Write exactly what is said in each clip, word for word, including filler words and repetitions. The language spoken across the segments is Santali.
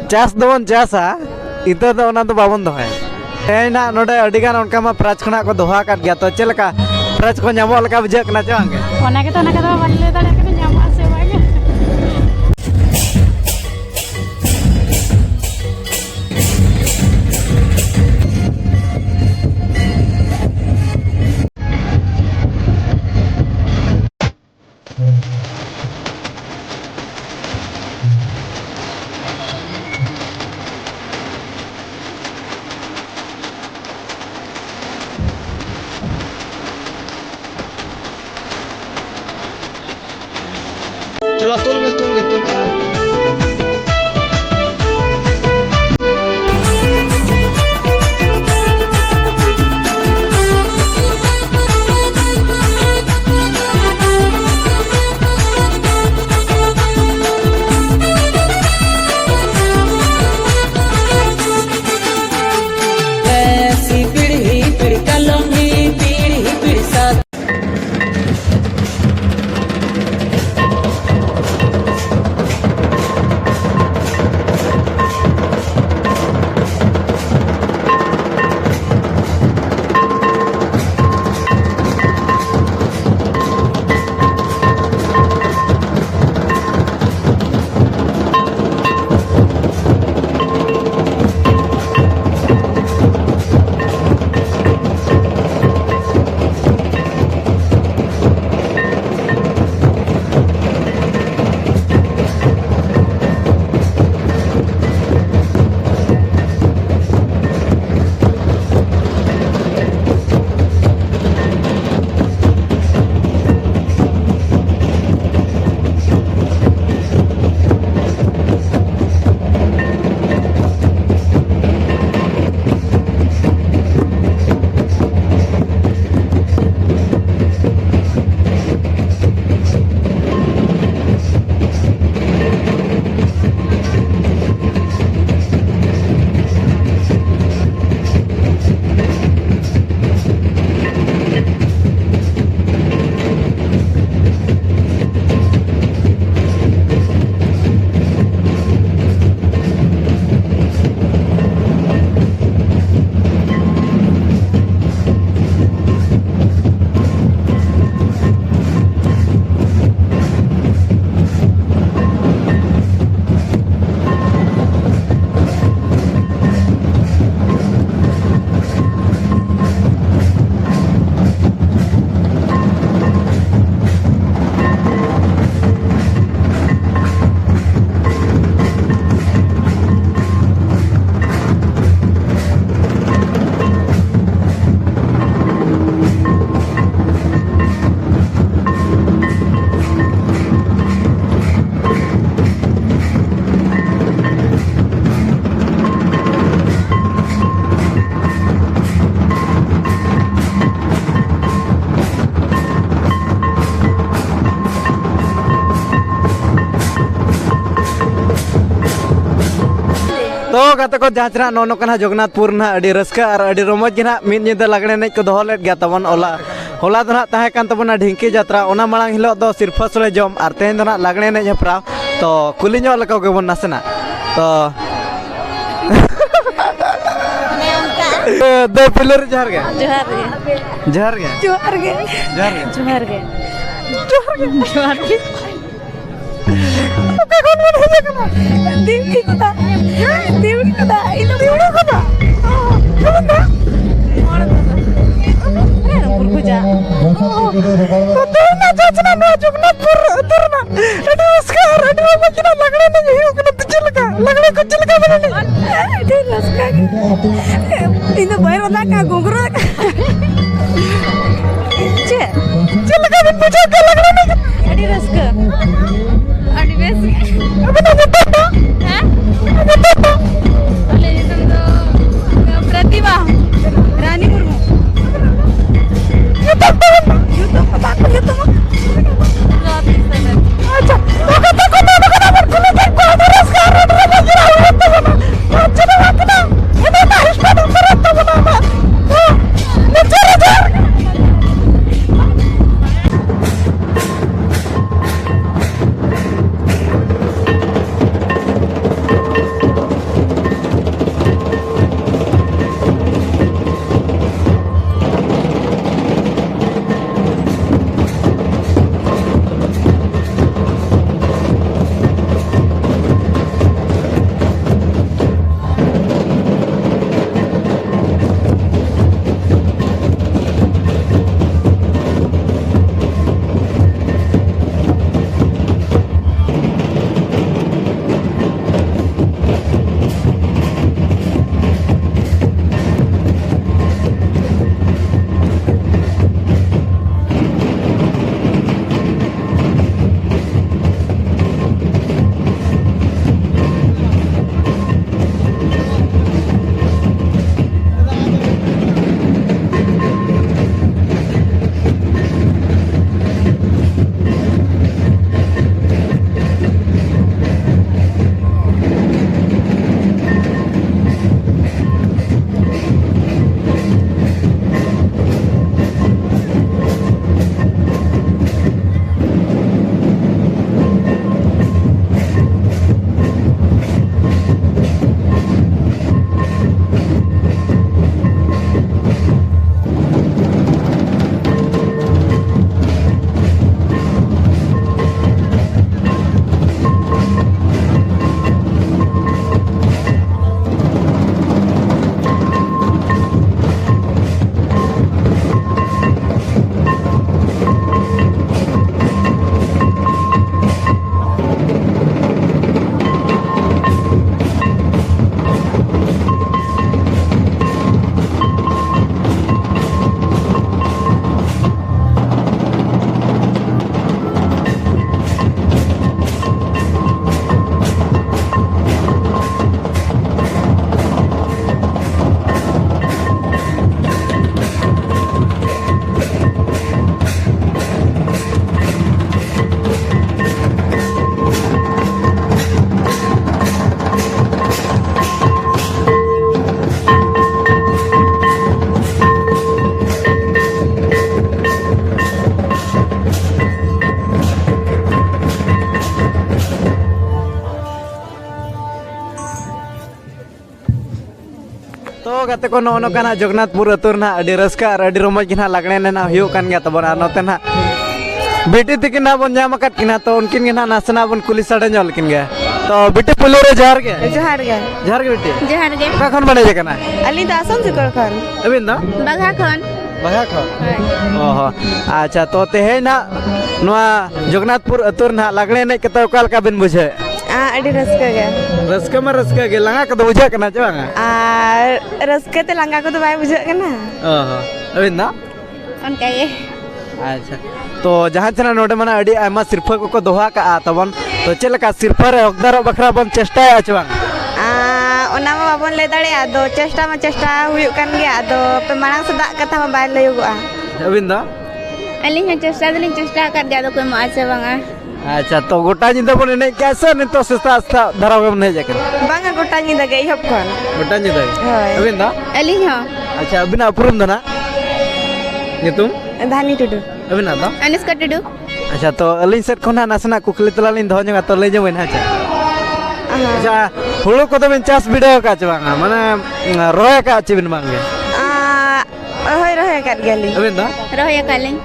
ᱪᱟᱥ ᱫᱚᱵᱚᱱ ᱪᱟᱥᱟ, ᱤᱛᱟᱹ ᱫᱚ ᱚᱱᱟ ᱫᱚ ᱵᱟᱵᱚᱱ ᱫᱚᱦᱚᱭᱟ᱾ ᱛᱮᱦᱮᱧ ᱱᱟᱜ ᱱᱚᱰᱮ ᱟᱹᱰᱤ ᱜᱟᱱ ᱚᱱᱠᱟ ᱢᱟ ᱯᱨᱟᱭᱤᱡᱽ ᱠᱷᱚᱱᱟᱜ ᱠᱚ ᱫᱚᱦᱚ ᱟᱠᱟᱫ ᱜᱮᱭᱟ, ᱛᱚ ᱪᱮᱫ ᱞᱮᱠᱟ ᱯᱨᱟᱭᱤᱡᱽ ᱠᱚ ᱧᱟᱢᱚᱜ ᱞᱮᱠᱟ ᱵᱩᱡᱷᱟᱹᱜ ᱠᱟᱱᱟ ᱪᱮ ᱵᱟᱝ ᱜᱮ? ᱚᱱᱟ ᱜᱮᱛᱚ, ᱚᱱᱟ ᱠᱚᱫᱚ ᱵᱟᱞᱮ ᱞᱟᱹᱭ ᱫᱟᱲᱮᱭᱟᱜ ᱠᱟᱱᱟ ᱧᱟᱢᱚᱜᱼᱟ ᱥᱮ ᱵᱟᱝ᱾ ᱪᱚᱞᱚ, ᱛᱩᱞ ᱢᱮ, ᱛᱩᱞ ᱢᱮ, ᱛᱩᱞ ᱢᱮ᱾ ऐसी पीढ़ी फिर कलम ही पीढ़ी फिर साथ। ᱛᱚ ᱜᱟᱛᱮ ᱠᱚ, ᱡᱟᱦᱟᱸ ᱪᱮ ᱱᱟᱦᱟᱜ ᱱᱚᱜᱼᱚ ᱱᱚᱝᱠᱟ ᱱᱟᱦᱟᱜ ᱡᱚᱜᱚᱱᱱᱟᱛᱷᱯᱩᱨ ᱱᱟᱦᱟᱜ ᱟᱹᱰᱤ ᱨᱟᱹᱥᱠᱟᱹ ᱟᱨ ᱟᱹᱰᱤ ᱨᱚᱢᱚᱡᱽ ᱜᱮ ᱱᱟᱦᱟᱜ ᱢᱤᱫ ᱧᱤᱫᱟᱹ ᱞᱟᱜᱽᱬᱮ ᱮᱱᱮᱡ ᱠᱚ ᱫᱚᱦᱚ ᱞᱮᱫ ᱜᱮᱭᱟ ᱛᱟᱵᱚᱱ᱾ ᱦᱚᱞᱟ, ᱦᱚᱞᱟ ᱫᱚ ᱱᱟᱦᱟᱜ ᱛᱟᱦᱮᱸ ᱠᱟᱱ ᱛᱟᱵᱚᱱᱟ ᱰᱷᱤᱝᱠᱤ ᱡᱟᱛᱨᱟ, ᱚᱱᱟ ᱢᱟᱲᱟᱝ ᱦᱤᱞᱳᱜ ᱫᱚ ᱥᱤᱨᱯᱷᱟᱹ ᱥᱳᱲᱮ ᱡᱚᱢ, ᱟᱨ ᱛᱮᱦᱮᱧ ᱫᱚ ᱱᱟᱦᱟᱜ ᱞᱟᱜᱽᱬᱮ ᱮᱱᱮᱡ ᱦᱮᱯᱨᱟᱣ᱾ ᱛᱚ ᱠᱩᱞᱤ ᱧᱚᱜ ᱞᱮᱠᱚ ᱜᱮᱵᱚᱱ ᱱᱟᱥᱮᱱᱟᱜ᱾ ᱛᱚ ᱫᱟᱹᱭ ᱯᱳᱭᱞᱳ ᱨᱮ ᱡᱚᱦᱟᱨ ᱜᱮ᱾ ᱡᱚᱦᱟᱨ ᱜᱮ᱾ ᱡᱚᱦᱟᱨ ᱜᱮ᱾ ᱡᱚᱦᱟᱨ ᱜᱮ᱾ ᱡᱚᱦᱟᱨ ᱜᱮ᱾ ᱡᱚᱦᱟᱨ ᱜᱮ᱾ ᱡᱚᱦᱟᱨ ᱜᱮ᱾ ᱡᱚᱦᱟᱨ ᱜᱮ᱾ ᱚᱠᱟ ᱠᱷᱚᱱ ᱵᱚᱱ ᱦᱮᱡ ᱟᱠᱟᱱᱟ? ᱫᱤᱣᱠᱤ ᱠᱷᱚᱱᱟᱜ᱾ ᱫᱤᱣᱠᱤ ᱠᱷᱚᱱᱟᱜ᱾ ᱤᱧ ᱫᱚ ᱫᱤᱣᱲᱤ ᱠᱷᱚᱱᱟᱜ᱾ ᱚ, ᱟᱵᱮᱱ ᱫᱚ? ᱨᱟᱭᱨᱚᱝᱯᱩᱨ ᱠᱷᱚᱱᱟᱜ᱾ ᱚ, ᱛᱚ ᱛᱮᱦᱮᱧ ᱫᱚ ᱪᱮᱫ ᱪᱮᱱᱟᱜ ᱱᱚᱣᱟ ᱡᱚᱜᱚᱱᱱᱟᱛᱷᱯᱩᱨ ᱟᱹᱛᱩ ᱨᱮᱱᱟᱜ ᱟᱹᱰᱤ ᱨᱟᱹᱥᱠᱟᱹ ᱟᱨ ᱟᱹᱰᱤ ᱨᱚᱢᱚᱡᱽ ᱨᱮᱱᱟᱜ ᱞᱟᱜᱽᱬᱮ ᱮᱱᱮᱡ ᱦᱩᱭᱩᱜ ᱠᱟᱱᱟ᱾ ᱛᱚ ᱪᱮᱫ ᱞᱮᱠᱟ? ᱞᱟᱜᱽᱬᱮ ᱠᱚ ᱪᱮᱫ ᱞᱮᱠᱟ ᱵᱮᱱ ᱮᱱᱮᱡ? ᱟᱹᱰᱤ ᱨᱟᱹᱥᱠᱟᱹ ᱜᱮ᱾ ᱤᱧ ᱫᱚ ᱵᱟᱹᱧ ᱨᱚᱸᱫᱟ ᱠᱟᱜᱼᱟ, ᱜᱷᱩᱸᱜᱽᱨᱩ᱾ ᱪᱮᱫ? ᱪᱮᱫ ᱞᱮᱠᱟ ᱵᱤᱱ ᱵᱩᱡᱷᱟᱹᱣ ᱠᱮᱫᱟ ᱞᱟᱜᱽᱬᱮ ᱮᱱᱮᱡ? ᱟᱹᱰᱤ ᱨᱟᱹᱥᱠᱟᱹ᱾ ᱟᱹᱰᱤ ᱵᱮᱥ᱾ ᱟᱹᱵᱤᱱᱟᱜ ᱧᱩᱛᱩᱢ ᱫᱚ? ᱦᱮᱸ? ᱟᱹᱵᱤᱱᱟᱜ ᱧᱩᱛᱩᱢ ᱫᱚ? ᱟᱞᱮ ᱧᱩᱛᱩᱢ ᱫᱚ ᱯᱨᱚᱛᱤᱢᱟ ᱨᱟᱱᱤ ᱢᱩᱨᱢᱩ᱾ ᱧᱩᱛᱩᱢ ᱛᱟᱵᱤᱱ ᱫᱚ? ᱧᱩᱛᱩᱢ ᱫᱚ ᱵᱟᱠᱚ ᱧᱩᱛᱩᱢᱟ᱾ ᱟᱪᱪᱷᱟ, ᱛᱚ ᱜᱟᱛᱮ ᱠᱚ, ᱱᱚᱰᱮ ᱠᱷᱚᱱᱟᱜ ᱵᱚᱱ ᱠᱩᱞᱤ ᱠᱮᱫ ᱠᱚᱣᱟ, ᱟᱹᱰᱤ ᱨᱟᱹᱥᱠᱟᱹ ᱟᱨ ᱟᱹᱰᱤ ᱨᱚᱢᱚᱡᱽ ᱜᱮ ᱦᱩᱭᱩᱜ ᱛᱟᱵᱚᱱᱟ᱾ ᱟᱨ ᱪᱮᱫ ᱦᱚᱸ ᱵᱟᱝ ᱠᱟᱱᱟ, ᱚᱱᱟ ᱢᱟ ᱤᱥᱯᱟᱛ ᱩᱛᱟᱹᱨᱮᱱ ᱛᱟᱵᱚᱱᱟ ᱟᱢᱟᱜ᱾ ᱛᱚ, ᱢᱩᱪᱟᱹᱫ ᱨᱮ ᱡᱚᱦᱟᱨ᱾ ᱜᱟᱛᱮ ᱠᱚ, ᱱᱚᱜᱼᱚ ᱱᱚᱝᱠᱟ ᱱᱟᱜ ᱡᱚᱜᱚᱱᱱᱟᱛᱷᱯᱩᱨ ᱟᱹᱛᱩ ᱨᱮ ᱱᱟᱜ ᱟᱹᱰᱤ ᱨᱟᱹᱥᱠᱟᱹ ᱟᱨ ᱟᱹᱰᱤ ᱨᱚᱢᱚᱡᱽ ᱜᱮ ᱱᱟᱜ ᱞᱟᱜᱽᱬᱮ ᱮᱱᱮᱡ ᱱᱟᱜ ᱦᱩᱭᱩᱜ ᱠᱟᱱ ᱜᱮᱭᱟ ᱛᱟᱵᱚᱱ᱾ ᱟᱨ ᱱᱚᱛᱮ ᱱᱟᱜ ᱵᱤᱴᱤ ᱛᱤᱠᱤᱱ ᱱᱟᱜ ᱵᱚᱱ ᱧᱟᱢ ᱟᱠᱟᱫ ᱠᱤᱱᱟ, ᱛᱚ ᱩᱱᱠᱤᱱ ᱜᱮ ᱱᱟᱜ ᱱᱟᱥᱮᱱᱟᱜ ᱵᱚᱱ ᱠᱩᱞᱤ ᱥᱟᱰᱮ ᱧᱚᱜ ᱞᱮᱠᱤᱱ ᱜᱮ᱾ ᱛᱚ ᱵᱤᱴᱤ, ᱯᱩᱭᱞᱩ ᱨᱮ ᱡᱚᱦᱟᱨ ᱜᱮ᱾ ᱡᱚᱦᱟᱨ ᱜᱮ᱾ ᱡᱚᱦᱟᱨ ᱜᱮ ᱵᱤᱴᱤ᱾ ᱡᱚᱦᱟᱨ ᱜᱮ᱾ ᱚᱠᱟ ᱠᱷᱚᱱ ᱵᱮᱱ ᱦᱮᱡ ᱟᱠᱟᱱᱟ? ᱟᱹᱞᱤᱧ ᱫᱚ ᱟᱥᱟᱱᱥᱳᱞ ᱠᱷᱚᱱ᱾ ᱟᱹᱵᱤᱱ ᱫᱚ? ᱵᱟᱜᱷᱟ ᱠᱷᱚᱱ᱾ ᱵᱟᱜᱷᱟ ᱠᱷᱚᱱ? ᱦᱳᱭ᱾ ᱚ ᱦᱚᱸ᱾ ᱟᱪᱪᱷᱟ, ᱛᱚ ᱛᱮᱦᱮᱧ ᱱᱟᱜ ᱱᱚᱣᱟ ᱡᱚᱜᱚᱱᱱᱟᱛᱷᱯᱩᱨ ᱟᱹᱛᱩ ᱨᱮ ᱱᱟᱜ ᱞᱟᱜᱽᱬᱮ ᱮᱱᱮᱡ ᱠᱟᱛᱮ ᱚᱠᱟ ᱞᱮᱠᱟ ᱵᱤᱱ ᱵᱩᱡᱷᱟᱹᱣᱮᱫᱼᱟ? ᱟᱸ, ᱟᱹᱰᱤ ᱨᱟᱹᱥᱠᱟᱹ ᱜᱮ᱾ ᱨᱟᱹᱥᱠᱟᱹ ᱢᱟ ᱨᱟᱹᱥᱠᱟᱹ ᱜᱮ, ᱞᱟᱸᱜᱟ ᱠᱚᱫᱚ ᱵᱩᱡᱷᱟᱹᱜ ᱠᱟᱱᱟ ᱪᱮ ᱵᱟᱝᱟ? ᱟᱨ ᱨᱟᱹᱥᱠᱟᱹ ᱛᱮ ᱞᱟᱸᱜᱟ ᱠᱚᱫᱚ ᱵᱟᱭ ᱵᱩᱡᱷᱟᱹᱜ ᱠᱟᱱᱟ᱾ ᱚ ᱦᱚᱸ᱾ ᱟᱹᱵᱤᱱ ᱫᱚ? ᱚᱱᱠᱟ ᱜᱮ᱾ ᱟᱪᱪᱷᱟ, ᱛᱚ ᱡᱟᱦᱟᱸ ᱛᱤᱱᱟᱹᱜ ᱱᱚᱰᱮ ᱢᱟ ᱱᱟᱜ ᱟᱹᱰᱤ ᱟᱭᱢᱟ ᱥᱤᱨᱯᱷᱟᱹ ᱠᱚᱠᱚ ᱫᱚᱦᱚ ᱟᱠᱟᱜᱼᱟ ᱛᱟᱵᱚᱱ, ᱛᱚ ᱪᱮᱫ ᱞᱮᱠᱟ ᱥᱤᱨᱯᱷᱟᱹ ᱨᱮ ᱦᱚᱠᱫᱟᱨᱚᱜ ᱵᱟᱠᱷᱨᱟ ᱵᱚᱱ ᱪᱮᱥᱴᱟᱭᱟ ᱪᱮ ᱵᱟᱝ? ᱟᱸ, ᱚᱱᱟ ᱢᱟ ᱵᱟᱵᱚᱱ ᱞᱟᱹᱭ ᱫᱟᱲᱮᱭᱟᱜᱼᱟ, ᱟᱫᱚ ᱪᱮᱥᱴᱟ ᱢᱟ ᱪᱮᱥᱴᱟ ᱦᱩᱭᱩᱜ ᱠᱟᱱ ᱜᱮᱭᱟ, ᱟᱫᱚ ᱯᱮ ᱢᱟᱲᱟᱝ ᱥᱮᱫᱟᱜ ᱠᱟᱛᱷᱟ ᱢᱟ ᱵᱟᱭ ᱞᱟᱹᱭᱚᱜᱚᱜᱼᱟ᱾ ᱟᱹᱵᱤᱱ ᱫᱚ? ᱟᱹᱞᱤᱧ ᱦᱚᱸ ᱪᱮᱥᱴᱟ ᱫᱚᱞᱤᱧ ᱪᱮᱥᱴᱟ ᱟᱠᱟᱫ ᱜᱮᱭᱟ, ᱟᱫᱚ ᱠᱚ ᱮᱢᱚᱜᱼᱟ ᱥᱮ ᱵᱟᱝᱟ᱾ ᱟᱪᱪᱷᱟ, ᱛᱚ ᱜᱚᱴᱟ ᱧᱤᱫᱟᱹ ᱵᱚᱱ ᱮᱱᱮᱡ ᱠᱮᱜᱼᱟ ᱥᱮ ᱱᱤᱛᱚᱜ ᱥᱮᱛᱟᱜ ᱥᱮᱛᱟᱜ ᱫᱷᱟᱨᱟ ᱜᱮᱵᱚᱱ ᱦᱮᱡ ᱟᱠᱟᱱᱟ? ᱵᱟᱝᱟ, ᱜᱚᱴᱟ ᱧᱤᱫᱟᱹ ᱜᱮ ᱮᱦᱚᱵ ᱠᱷᱚᱱ᱾ ᱜᱚᱴᱟ ᱧᱤᱫᱟᱹ ᱜᱮ? ᱦᱳᱭ᱾ ᱟᱹᱵᱤᱱ ᱫᱚ? ᱟᱹᱞᱤᱧ ᱦᱚᱸ᱾ ᱟᱪᱪᱷᱟ, ᱟᱹᱵᱤᱱᱟᱜ ᱩᱯᱨᱩᱢ ᱫᱚ ᱱᱟᱜ? ᱧᱩᱛᱩᱢ? ᱫᱷᱟᱱᱤ ᱴᱩᱰᱩ᱾ ᱟᱹᱵᱤᱱᱟᱜ ᱫᱚ? ᱟᱱᱩᱥᱠᱟ ᱴᱩᱰᱩ᱾ ᱟᱪᱪᱷᱟ, ᱛᱚ ᱟᱹᱞᱤᱧ ᱥᱮᱫ ᱠᱷᱚᱱ ᱦᱟᱸᱜ ᱱᱟᱥᱮᱱᱟᱜ ᱠᱩᱠᱞᱤ ᱛᱮᱞᱟ ᱞᱤᱧ ᱫᱚᱦᱚ ᱧᱚᱜᱟ, ᱛᱚ ᱞᱟᱹᱭ ᱧᱚᱜ ᱵᱤᱱ ᱦᱮᱸ ᱪᱮ? ᱟᱦᱟ᱾ ᱟᱪᱪᱷᱟ, ᱦᱩᱲᱩ ᱠᱚᱫᱚ ᱵᱤᱱ ᱪᱟᱥ ᱵᱤᱰᱟᱹᱣ ᱟᱠᱟᱫ ᱪᱮ ᱵᱟᱝᱟ? ᱢᱟᱱᱮ, ᱨᱚᱦᱚᱭ ᱟᱠᱟᱫ ᱪᱮ ᱵᱤᱱ ᱵᱟᱝ ᱜᱮ? ᱟᱸ, ᱦᱳᱭ, ᱨᱚᱦᱚᱭ ᱟᱠᱟᱫ ᱜᱮᱭᱟᱞᱤᱧ᱾ ᱟᱹᱵᱤᱱ ᱫᱚ? ᱨᱚᱦᱚᱭ ᱟᱠᱟᱫ ᱞᱤᱧ᱾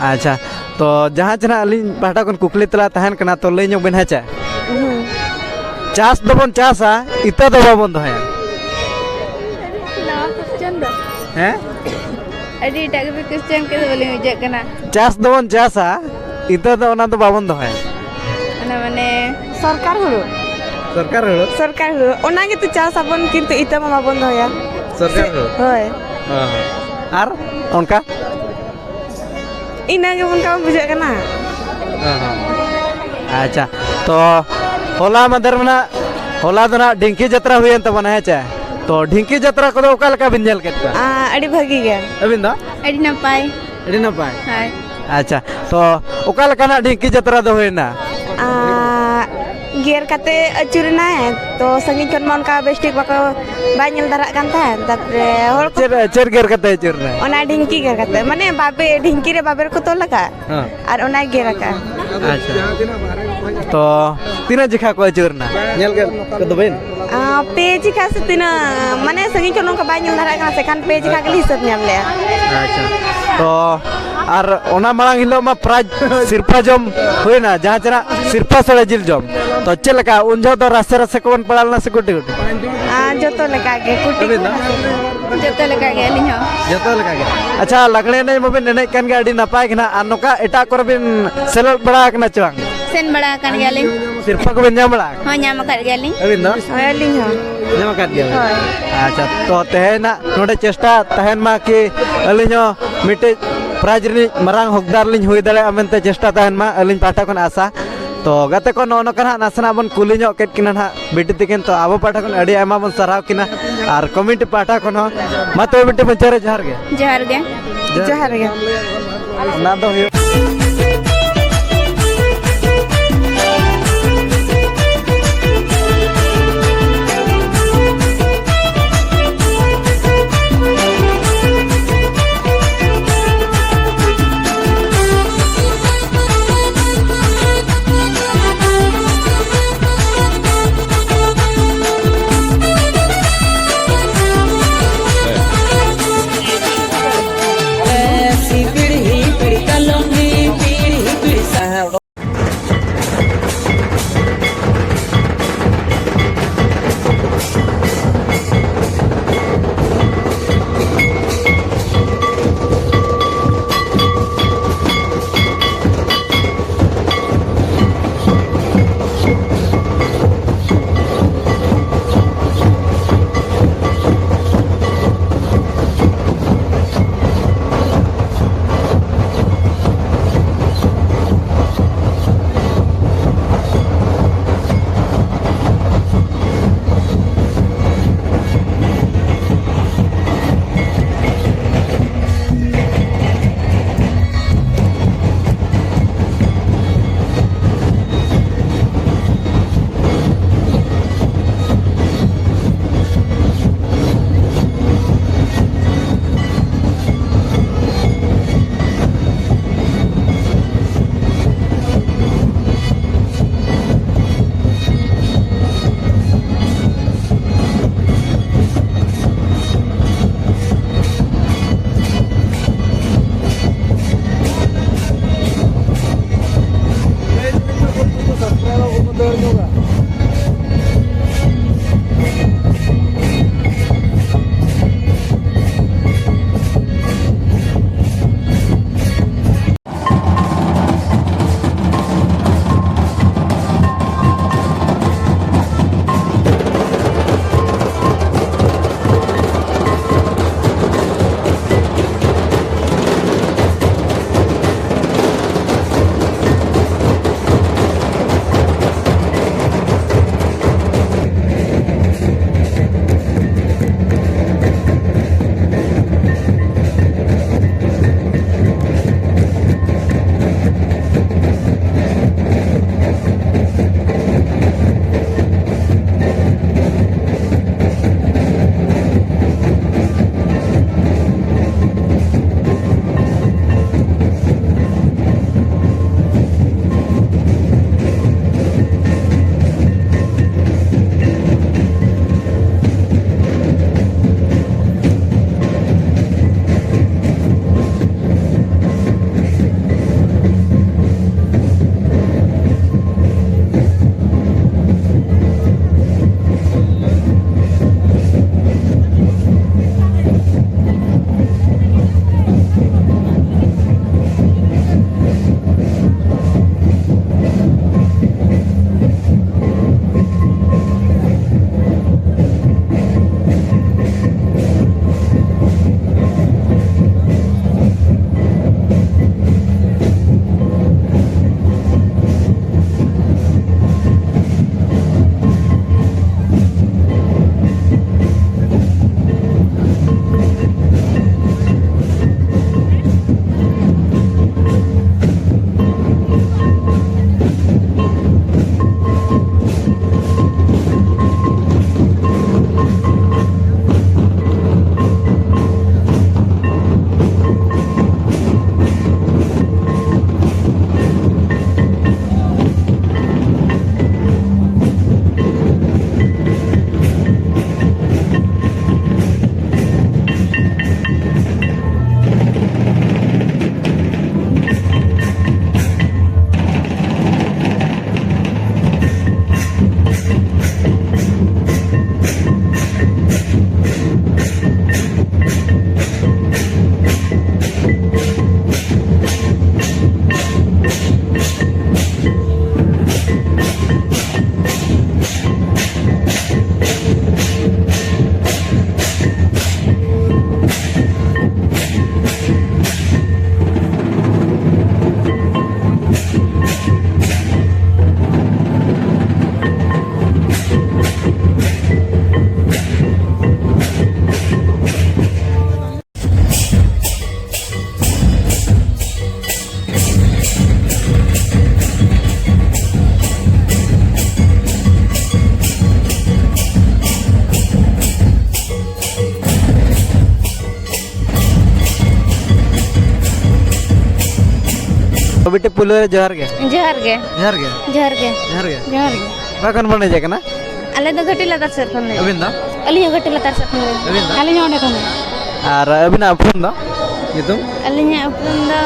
ᱟᱪᱪᱷᱟ, ᱛᱚ ᱡᱟᱦᱟᱸ ᱪᱮ ᱱᱟᱜ ᱟᱹᱞᱤᱧ ᱯᱟᱦᱴᱟ ᱠᱷᱚᱱ ᱠᱩᱠᱞᱤ ᱛᱮᱞᱟ ᱛᱟᱦᱮᱱ ᱠᱟᱱᱟ, ᱛᱚ ᱞᱟᱹᱭ ᱧᱚᱜ ᱵᱤᱱ ᱦᱮᱸ ᱪᱮ? ᱦᱩᱸ᱾ ᱪᱟᱥ ᱫᱚᱵᱚᱱ ᱪᱟᱥᱟ, ᱤᱛᱟᱹ ᱫᱚ ᱵᱟᱵᱚᱱ ᱫᱚᱦᱚᱭᱟ᱾ ᱱᱚᱣᱟ question ᱫᱚ? ᱦᱮᱸ? ᱟᱹᱰᱤ ᱮᱴᱟᱜ ᱜᱮᱯᱮ question ᱠᱮᱫᱟ, ᱵᱟᱹᱞᱤᱧ ᱵᱩᱡᱷᱟᱹᱜ ᱠᱟᱱᱟ᱾ ᱪᱟᱥ ᱫᱚᱵᱚᱱ ᱪᱟᱥᱟ, ᱤᱛᱟᱹ ᱫᱚ ᱚᱱᱟ ᱫᱚ ᱵᱟᱵᱚᱱ ᱫᱚᱦᱚᱭᱟ᱾ ᱚᱱᱟ ᱢᱟᱱᱮ ᱥᱚᱨᱠᱟᱨ ᱦᱩᱲᱩ᱾ ᱥᱚᱨᱠᱟᱨ ᱦᱩᱲᱩ? ᱥᱚᱨᱠᱟᱨ ᱦᱩᱲᱩ, ᱚᱱᱟ ᱜᱮᱛᱚ ᱪᱟᱥ ᱟᱵᱚᱱ, ᱠᱤᱱᱛᱩ ᱤᱛᱟᱹ ᱢᱟ ᱵᱟᱵᱚᱱ ᱫᱚᱦᱚᱭᱟ᱾ ᱥᱚᱨᱠᱟᱨ ᱦᱩᱲᱩ? ᱦᱳᱭ᱾ ᱚ ᱦᱚᱸ᱾ ᱟᱨ ᱚᱱᱠᱟ? ᱤᱱᱟᱹ ᱜᱮ ᱚᱱᱠᱟ ᱵᱩᱡᱷᱟᱹᱜ ᱠᱟᱱᱟ᱾ ᱚ ᱦᱚᱸ᱾ ᱟᱪᱪᱷᱟ, ᱛᱚ ᱦᱚᱞᱟ ᱢᱟᱫᱷᱮᱨ ᱢᱟ ᱱᱟᱜ, ᱦᱚᱞᱟ ᱫᱚ ᱱᱟᱜ ᱰᱷᱤᱝᱠᱤ ᱡᱟᱛᱨᱟ ᱦᱩᱭᱮᱱ ᱛᱟᱵᱚᱱᱟ, ᱦᱮᱸ ᱪᱮ? ᱛᱚ ᱰᱷᱤᱝᱠᱤ ᱡᱟᱛᱨᱟ ᱠᱚᱫᱚ ᱚᱠᱟ ᱞᱮᱠᱟ ᱵᱤᱱ ᱧᱮᱞ ᱠᱮᱫ ᱠᱚᱣᱟ? ᱟᱸ, ᱟᱹᱰᱤ ᱵᱷᱟᱹᱜᱤ ᱜᱮ᱾ ᱟᱹᱵᱤᱱ ᱫᱚ? ᱟᱹᱰᱤ ᱱᱟᱯᱟᱭ᱾ ᱟᱹᱰᱤ ᱱᱟᱯᱟᱭ᱾ ᱦᱳᱭ᱾ ᱟᱪᱪᱷᱟ, ᱛᱚ ᱚᱠᱟ ᱞᱮᱠᱟᱱᱟᱜ ᱰᱷᱤᱝᱠᱤ ᱡᱟᱛᱨᱟ ᱫᱚ ᱦᱩᱭᱱᱟ? ᱟᱸ, ᱜᱮᱨ ᱠᱟᱛᱮ ᱟᱹᱪᱩᱨᱮᱱᱟᱭ, ᱛᱚ ᱥᱟᱺᱜᱤᱧ ᱠᱷᱚᱱ ᱢᱟ ᱚᱱᱠᱟ ᱵᱮᱥ ᱴᱷᱤᱠ ᱵᱟᱠᱚ, ᱵᱟᱭ ᱧᱮᱞ ᱫᱷᱟᱨᱟᱜ ᱠᱟᱱ ᱛᱟᱦᱮᱸᱫ, ᱛᱟᱨᱯᱚᱨᱮ ᱦᱚᱲ ᱠᱚ ᱪᱮᱫ, ᱪᱮᱫ ᱜᱮᱨ ᱠᱟᱛᱮ ᱟᱹᱪᱩᱨᱮᱱᱟᱭ? ᱚᱱᱟ ᱰᱷᱤᱝᱠᱤ ᱜᱮᱨ ᱠᱟᱛᱮ, ᱢᱟᱱᱮ ᱵᱟᱵᱮ-, ᱰᱷᱤᱝᱠᱤ ᱨᱮ ᱵᱟᱵᱮᱨ ᱠᱚ ᱛᱚᱞ ᱟᱠᱟᱫ᱾ ᱦᱮᱸ᱾ ᱟᱨ ᱚᱱᱟᱭ ᱜᱮᱨ ᱟᱠᱟᱫᱼᱟ᱾ ᱟᱪᱪᱷᱟ᱾ ᱛᱚ ᱛᱤᱱᱟᱹᱜ ᱡᱚᱠᱷᱟ ᱠᱚ ᱟᱹᱪᱩᱨ ᱮᱱᱟ? ᱧᱮᱞ ᱠᱮᱫ ᱠᱚᱫᱚ ᱵᱤᱱ? ᱟᱸ, ᱯᱮ ᱡᱮᱠᱷᱟ ᱥᱮ ᱛᱤᱱᱟᱹᱜ, ᱢᱟᱱᱮ ᱥᱟᱺᱜᱤᱧ ᱠᱷᱚᱱ ᱱᱚᱝᱠᱟ ᱵᱟᱭ ᱧᱮᱞ ᱫᱷᱟᱨᱟᱜ ᱠᱟᱱᱟ ᱥᱮ, ᱠᱷᱟᱱ ᱯᱮ ᱡᱮᱠᱷᱟ ᱜᱮᱞᱮ ᱦᱤᱥᱟᱹᱵ ᱧᱟᱢ ᱞᱮᱜᱼᱟ᱾ ᱟᱪᱪᱷᱟ᱾ ᱛᱚ ᱟᱨ ᱚᱱᱟ ᱢᱟᱲᱟᱝ ᱦᱤᱞᱳᱜ ᱢᱟ ᱯᱨᱟᱭᱤᱡᱽ ᱥᱤᱨᱯᱷᱟ ᱡᱚᱢ ᱦᱩᱭᱱᱟ, ᱡᱟᱦᱟᱸ ᱪᱮᱱᱟᱜ ᱥᱤᱨᱯᱷᱟ ᱥᱚᱲᱮ ᱡᱤᱞ ᱡᱚᱢ᱾ ᱛᱚ ᱪᱮᱫ ᱞᱮᱠᱟ ᱩᱱ ᱡᱚᱦᱚᱜ ᱫᱚ ᱨᱟᱥᱮ ᱨᱟᱥᱮ ᱠᱚᱵᱚᱱ ᱯᱟᱲᱟᱣ ᱞᱮᱱᱟ ᱥᱮ ᱠᱩᱴᱤ ᱠᱩᱴᱤ? ᱟᱸ, ᱡᱚᱛᱚ ᱞᱮᱠᱟ ᱜᱮ, ᱠᱩᱴᱤ ᱟᱹᱵᱤᱱ ᱫᱚ? ᱠᱚ ᱨᱟᱥᱮ ᱠᱚ᱾ ᱡᱚᱛᱚ ᱞᱮᱠᱟ ᱜᱮ ᱟᱹᱞᱤᱧ ᱦᱚᱸ᱾ ᱡᱚᱛᱚ ᱞᱮᱠᱟ ᱜᱮ᱾ ᱟᱪᱪᱷᱟ, ᱞᱟᱜᱽᱲᱮ ᱮᱱᱮᱡ ᱢᱟᱵᱤᱱ ᱮᱱᱮᱡ ᱠᱟᱱ ᱜᱮ, ᱟᱹᱰᱤ ᱱᱟᱯᱟᱭ ᱜᱮ ᱱᱟᱦᱟᱜ᱾ ᱟᱨ ᱱᱚᱝᱠᱟ ᱮᱴᱟᱜ ᱠᱚᱨᱮ ᱵᱤᱱ ᱥᱮᱞᱮᱫ ᱵᱟᱲᱟ ᱟᱠᱟᱱᱟ ᱪᱮ ᱵᱟᱝ? ᱥᱮᱱ ᱵᱟᱲᱟ ᱟᱠᱟᱱ ᱜᱮᱭᱟᱞᱤᱧ᱾ ᱥᱤᱨᱯᱷᱟ ᱠᱚᱵᱤᱱ ᱧᱟᱢ ᱵᱟᱲᱟ ᱟᱠᱟᱫᱟ? ᱦᱚᱸ, ᱧᱟᱢ ᱟᱠᱟᱫ ᱜᱮᱭᱟᱞᱤᱧ᱾ ᱟᱹᱵᱤᱱ ᱫᱚ? ᱦᱳᱭ, ᱟᱹᱞᱤᱧ ᱦᱚᱸ᱾ ᱧᱟᱢ ᱟᱠᱟᱫ ᱜᱮᱭᱟᱵᱤᱱ? ᱦᱳᱭ᱾ ᱟᱪᱪᱷᱟ, ᱛᱚ ᱛᱮᱦᱮᱧ ᱱᱟᱜ ᱱᱚᱰᱮ ᱪᱮᱥᱴᱟ ᱛᱟᱦᱮᱱ ᱢᱟ ᱠᱤ ᱟᱹᱞᱤᱧ ᱦᱚᱸ ᱢᱤᱫᱴᱤᱡ ᱯᱨᱟᱭᱤᱡᱽ ᱨᱤᱱᱤᱡ ᱢᱟᱨᱟᱝ ᱦᱚᱠᱫᱟᱨ ᱞᱤᱧ ᱦᱩᱭ ᱫᱟᱲᱮᱭᱟᱜᱼᱟ ᱢᱮᱱᱛᱮ ᱪᱮᱥᱴᱟ ᱛᱟᱦᱮᱱ ᱢᱟ, ᱟᱹᱞᱤᱧ ᱯᱟᱦᱴᱟ ᱠᱷᱚᱱ ᱟᱥᱟ᱾ ᱛᱚ ᱜᱟᱛᱮ ᱠᱚ, ᱱᱚᱜᱼᱚ ᱱᱚᱝᱠᱟ ᱱᱟᱜ ᱱᱟᱥᱮᱱᱟᱜ ᱵᱚᱱ ᱠᱩᱞᱤ ᱧᱚᱜ ᱠᱮᱫ ᱠᱤᱱᱟ ᱱᱟᱜ ᱵᱤᱴᱤ ᱛᱤᱠᱤᱱ᱾ ᱛᱚ ᱟᱵᱚ ᱯᱟᱦᱴᱟ ᱠᱷᱚᱱ ᱟᱹᱰᱤ ᱟᱭᱢᱟ ᱵᱚᱱ ᱥᱟᱨᱦᱟᱣ ᱠᱤᱱᱟ, ᱟᱨ ᱠᱚᱢᱤᱴᱤ ᱯᱟᱦᱴᱟ ᱠᱷᱚᱱ ᱦᱚᱸ᱾ ᱢᱟ ᱛᱚᱵᱮ ᱵᱤᱴᱤ, ᱢᱩᱪᱟᱹᱫ ᱨᱮ ᱡᱚᱦᱟᱨ ᱜᱮ᱾ ᱡᱚᱦᱟᱨ ᱜᱮ᱾ ᱚᱱᱟ ᱫᱚ ᱦᱩᱭᱩᱜ ᱵᱤᱴᱤ ᱯᱩᱭᱞᱩ ᱨᱮ ᱡᱚᱦᱟᱨ ᱜᱮ᱾ ᱡᱚᱦᱟᱨ ᱜᱮ᱾ ᱡᱚᱦᱟᱨ ᱜᱮ᱾ ᱡᱚᱦᱟᱨ ᱜᱮ᱾ ᱡᱚᱦᱟᱨ ᱜᱮ᱾ ᱡᱚᱦᱟᱨ ᱜᱮ᱾ ᱚᱠᱟ ᱠᱷᱚᱱ ᱵᱚᱱ ᱦᱮᱡ ᱟᱠᱟᱱᱟ? ᱟᱞᱮ ᱫᱚ ᱜᱷᱟᱹᱴᱤ ᱞᱟᱛᱟᱨ ᱥᱮᱫ ᱠᱷᱚᱱ ᱞᱮ᱾ ᱟᱹᱵᱤᱱ ᱫᱚ? ᱟᱹᱞᱤᱧ ᱦᱚᱸ ᱜᱷᱟᱹᱴᱤ ᱞᱟᱛᱟᱨ ᱥᱮᱫ ᱠᱷᱚᱱ ᱜᱮ᱾ ᱟᱹᱵᱤᱱ ᱫᱚ? ᱟᱹᱞᱤᱧ ᱦᱚᱸ ᱚᱸᱰᱮ ᱠᱷᱚᱱ ᱜᱮ᱾ ᱟᱨ ᱟᱹᱵᱤᱱᱟᱜ ᱩᱯᱨᱩᱢ ᱫᱚ? ᱧᱩᱛᱩᱢ? ᱟᱹᱞᱤᱧᱟᱜ ᱩᱯᱨᱩᱢ ᱫᱚ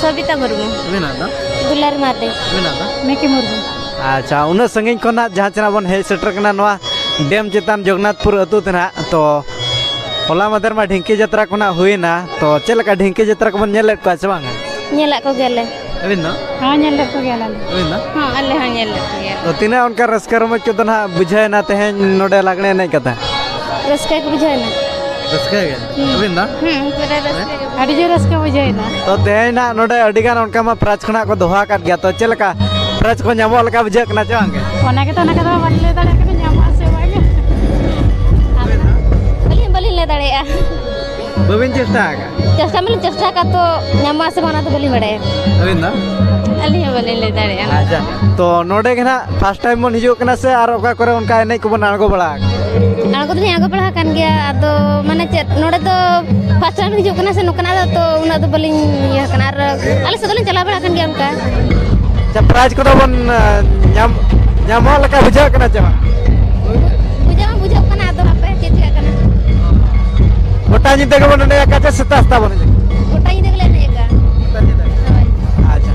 ᱥᱚᱵᱤᱛᱟ ᱢᱩᱨᱢᱩ᱾ ᱟᱹᱵᱤᱱᱟᱜ ᱫᱚ? ᱫᱩᱞᱟᱨ ᱢᱟᱨᱰᱤ᱾ ᱟᱹᱵᱤᱱᱟᱜ ᱫᱚ? ᱢᱤᱠᱤ ᱢᱩᱨᱢᱩ᱾ ᱟᱪᱪᱷᱟ, ᱩᱱᱟᱹᱜ ᱥᱟᱺᱜᱤᱧ ᱠᱷᱚᱱᱟᱜ ᱡᱟᱦᱟᱸ ᱪᱮᱱᱟᱜ ᱵᱚᱱ ᱦᱮᱡ ᱥᱮᱴᱮᱨ ᱠᱟᱱᱟ ᱱᱚᱣᱟ ᱰᱮᱢ ᱪᱮᱛᱟᱱ ᱡᱚᱜᱚᱱᱱᱟᱛᱷᱯᱩᱨ ᱟᱹᱛᱩ ᱛᱮ ᱱᱟᱦᱟᱜ, ᱛᱚ ᱦᱚᱞᱟ ᱢᱟᱫᱷᱮᱨ ᱢᱟ ᱰᱷᱤᱝᱠᱤ ᱡᱟᱛᱨᱟ ᱠᱷᱚᱱᱟᱜ ᱦᱩᱭᱱᱟ, ᱛᱚ ᱪᱮᱫ ᱞᱮᱠᱟ ᱰᱷᱤᱝᱠᱤ ᱡᱟᱛᱨᱟ ᱠᱚᱵᱚᱱ ᱧᱮᱞ ᱞᱮᱫ ᱠᱚᱣᱟ ᱥᱮ ᱵᱟᱝᱟ? ᱧᱮᱞᱟᱜ ᱠᱚᱜᱮᱭᱟᱞᱮ᱾ ᱟᱹᱵᱤᱱ ᱫᱚ? ᱦᱚᱸ, ᱧᱮᱞ ᱞᱮᱫ ᱠᱚᱜᱮᱭᱟᱞᱮ᱾ ᱟᱹᱵᱤᱱ ᱫᱚ? ᱦᱚᱸ, ᱟᱞᱮ ᱦᱚᱸ ᱧᱮᱞ ᱞᱮᱫ ᱠᱚᱜᱮᱭᱟᱞᱮ᱾ ᱛᱚ ᱛᱤᱱᱟᱹᱜ ᱚᱱᱠᱟ ᱨᱟᱹᱥᱠᱟᱹ ᱨᱚᱢᱚᱡᱽ ᱠᱚᱫᱚ ᱱᱟᱦᱟᱜ ᱵᱩᱡᱷᱟᱹᱣᱮᱱᱟ ᱛᱮᱦᱮᱧ ᱱᱚᱰᱮ ᱞᱟᱜᱽᱬᱮ ᱮᱱᱮᱡ ᱠᱟᱛᱮ? ᱨᱟᱹᱥᱠᱟᱹ ᱜᱮ ᱵᱩᱡᱷᱟᱹᱣᱮᱱᱟ᱾ ᱨᱟᱹᱥᱠᱟᱹ ᱜᱮ? ᱦᱩᱸ᱾ ᱟᱹᱵᱤᱱ ᱫᱚ? ᱦᱩᱸ, ᱯᱩᱨᱟᱹ ᱨᱟᱹᱥᱠᱟᱹ ᱜᱮ ᱵᱩᱡᱷᱟᱹᱣᱮᱱᱟ᱾ ᱟᱹᱰᱤ ᱡᱳᱨ ᱨᱟᱹᱥᱠᱟᱹ ᱵᱩᱡᱷᱟᱹᱣᱮᱱᱟ᱾ ᱛᱚ ᱛᱮᱦᱮᱧ ᱱᱟᱦᱟᱜ ᱱᱚᱰᱮ ᱟᱹᱰᱤ ᱜᱟᱱ ᱚᱱᱠᱟ ᱢᱟ ᱯᱨᱟᱭᱤᱡᱽ ᱠᱷᱚᱱᱟᱜ ᱠᱚ ᱫᱚᱦᱚ ᱟᱠᱟᱫ ᱜᱮᱭᱟ, ᱛᱚ ᱪᱮᱫ ᱞᱮᱠᱟ ᱯᱨᱟᱭᱤᱡᱽ ᱠᱚ ᱧᱟᱢᱚᱜ ᱞᱮᱠᱟ ᱵᱩᱡᱷᱟᱹᱜ ᱠᱟᱱᱟ ᱪᱮ ᱵᱟᱝ ᱜᱮ? ᱚᱱᱟ ᱜᱮᱛᱚ, ᱚᱱᱟ ᱠᱟᱛᱷᱟ ᱢᱟ ᱵᱟᱹᱞᱤᱧ ᱞᱟᱹᱭ ᱫᱟᱲᱮᱭᱟᱜ ᱠᱟᱱᱟ, ᱧᱟᱢᱚᱜᱼᱟ ᱥᱮ ᱵᱟᱝ᱾ ᱟᱹᱞᱤᱧ ᱦᱚᱸ ᱵᱟᱹᱞᱤᱧ ᱞᱟᱹᱭ ᱫᱟᱲᱮᱭᱟᱜᱼᱟ᱾ ᱵᱟᱹᱵᱤᱱ ᱪᱮᱥᱴᱟ ᱟᱠᱟᱫ? ᱪᱮᱥᱴᱟ ᱢᱟᱞᱤᱧ ᱪᱮᱥᱴᱟ ᱟᱠᱟᱫ, ᱛᱚ ᱧᱟᱢᱚᱜᱼᱟ ᱥᱮ ᱵᱟᱝ ᱚᱱᱟ ᱫᱚ ᱵᱟᱹᱞᱤᱧ ᱵᱟᱲᱟᱭᱟ᱾ ᱟᱹᱵᱤᱱ ᱫᱚ? ᱟᱹᱞᱤᱧ ᱦᱚᱸ ᱵᱟᱹᱞᱤᱧ ᱞᱟᱹᱭ ᱫᱟᱲᱮᱭᱟᱜᱼᱟ᱾ ᱟᱪᱪᱷᱟ, ᱛᱚ ᱱᱚᱰᱮ ᱜᱮ ᱱᱟᱦᱟᱜ ᱯᱷᱟᱥᱴ ᱴᱟᱭᱤᱢ ᱵᱚᱱ ᱦᱤᱡᱩᱜ ᱠᱟᱱᱟ ᱥᱮ ᱟᱨ ᱚᱠᱟ ᱠᱚᱨᱮ ᱚᱱᱠᱟ ᱮᱱᱮᱡ ᱠᱚᱵᱚᱱ ᱟᱬᱜᱚ ᱵᱟᱲᱟ ᱟᱠᱟᱱᱟ? ᱟᱬᱜᱚ ᱫᱚᱞᱤᱧ ᱟᱬᱜᱚ ᱵᱟᱲᱟ ᱟᱠᱟᱱ ᱜᱮᱭᱟ, ᱟᱫᱚ ᱢᱟᱱᱮ ᱪᱮᱫ, ᱱᱚᱰᱮ ᱫᱚ ᱯᱷᱟᱥᱴ ᱴᱟᱭᱤᱢ ᱦᱤᱡᱩᱜ ᱠᱟᱱᱟ ᱥᱮ ᱱᱚᱝᱠᱟᱱᱟᱜ ᱫᱚ, ᱛᱚ ᱩᱱᱟᱹᱜ ᱫᱚ ᱵᱟᱹᱞᱤᱧ ᱤᱭᱟᱹ ᱟᱠᱟᱱᱟ᱾ ᱟᱨ ᱟᱞᱮ ᱥᱮᱫ ᱫᱚᱞᱤᱧ ᱪᱟᱞᱟᱣ ᱵᱟᱲᱟ ᱟᱠᱟᱱ ᱜᱮᱭᱟ ᱚᱱᱠᱟ᱾ ᱟᱪᱪᱷᱟ, ᱯᱨᱟᱭᱤᱡᱽ ᱠᱚᱫᱚ ᱵᱚᱱ, ᱟᱸ, ᱧᱟᱢ, ᱧᱟᱢᱚᱜ ᱞᱮᱠᱟ ᱵᱩᱡᱷᱟᱹᱜ ᱠᱟᱱᱟ ᱪᱮ ᱵᱟᱝ? ᱵᱩᱡᱷᱟᱹᱣ ᱢᱟ ᱵᱩᱡᱷᱟᱹᱜ ᱠᱟᱱᱟ, ᱟᱫᱚ ᱦᱟᱯᱮ ᱪᱮᱫ ᱪᱤᱠᱟᱹᱜ ᱠᱟᱱᱟ᱾ ᱜᱚᱴᱟ ᱧᱤᱫᱟᱹ ᱜᱮᱵᱚᱱ ᱮᱱᱮᱡ ᱟᱠᱟᱫ ᱪᱮ ᱥᱮᱛᱟᱜ ᱥᱮᱛᱟᱜ ᱵᱚᱱ ᱮᱱᱮᱡ? ᱜᱚᱴᱟ ᱧᱤᱫᱟᱹ ᱜᱮᱞᱮ ᱮᱱᱮᱡ ᱟᱠᱟᱫᱼᱟ᱾ ᱜᱚᱴᱟ ᱧᱤᱫᱟᱹ? ᱦᱳᱭ᱾ ᱟᱪᱪᱷᱟ᱾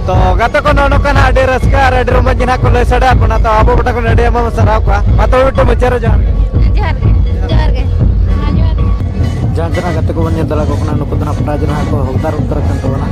ᱛᱚ ᱜᱟᱛᱮ ᱠᱚ, ᱱᱚᱜᱼᱚ ᱱᱚᱝᱠᱟ ᱱᱟᱜ ᱟᱹᱰᱤ ᱨᱟᱹᱥᱠᱟᱹ ᱟᱨ ᱟᱹᱰᱤ ᱨᱚᱢᱚᱡᱽ ᱜᱮ ᱱᱟᱜ ᱠᱚ ᱞᱟᱹᱭ ᱥᱟᱰᱮ ᱟᱵᱚᱱᱟ᱾ ᱛᱚ ᱟᱵᱚ ᱯᱟᱦᱴᱟ ᱠᱷᱚᱱ ᱟᱹᱰᱤ ᱟᱭᱢᱟ ᱵᱚᱱ ᱥᱟᱨᱦᱟᱣ ᱠᱚᱣᱟ᱾ ᱢᱟ ᱛᱚᱵᱮ ᱢᱤᱫᱴᱮᱱ ᱢᱩᱪᱟᱹᱫ ᱨᱮ ᱡᱚᱦᱟᱨ ᱜᱮ᱾ ᱡᱚᱦᱟᱨ ᱜᱮ᱾ ᱡᱚᱦᱟᱨ ᱜᱮ᱾ ᱦᱮᱸ, ᱡᱚᱦᱟᱨ ᱜᱮ᱾ ᱡᱟᱦᱟᱸ ᱛᱤᱱᱟᱹᱜ ᱜᱟᱛᱮ ᱠᱚᱵᱚᱱ ᱧᱮᱞ ᱫᱟᱲᱮᱭᱟᱠᱚ ᱠᱟᱱᱟ, ᱱᱩᱠᱩ ᱫᱚ ᱱᱟᱜ ᱯᱨᱟᱭᱤᱡᱽ ᱨᱮ ᱱᱟᱜ ᱠᱚ ᱦᱚᱠᱫᱟᱨ ᱩᱛᱟᱹᱨ ᱟᱠᱟᱱ ᱛᱟᱵᱚᱱᱟ᱾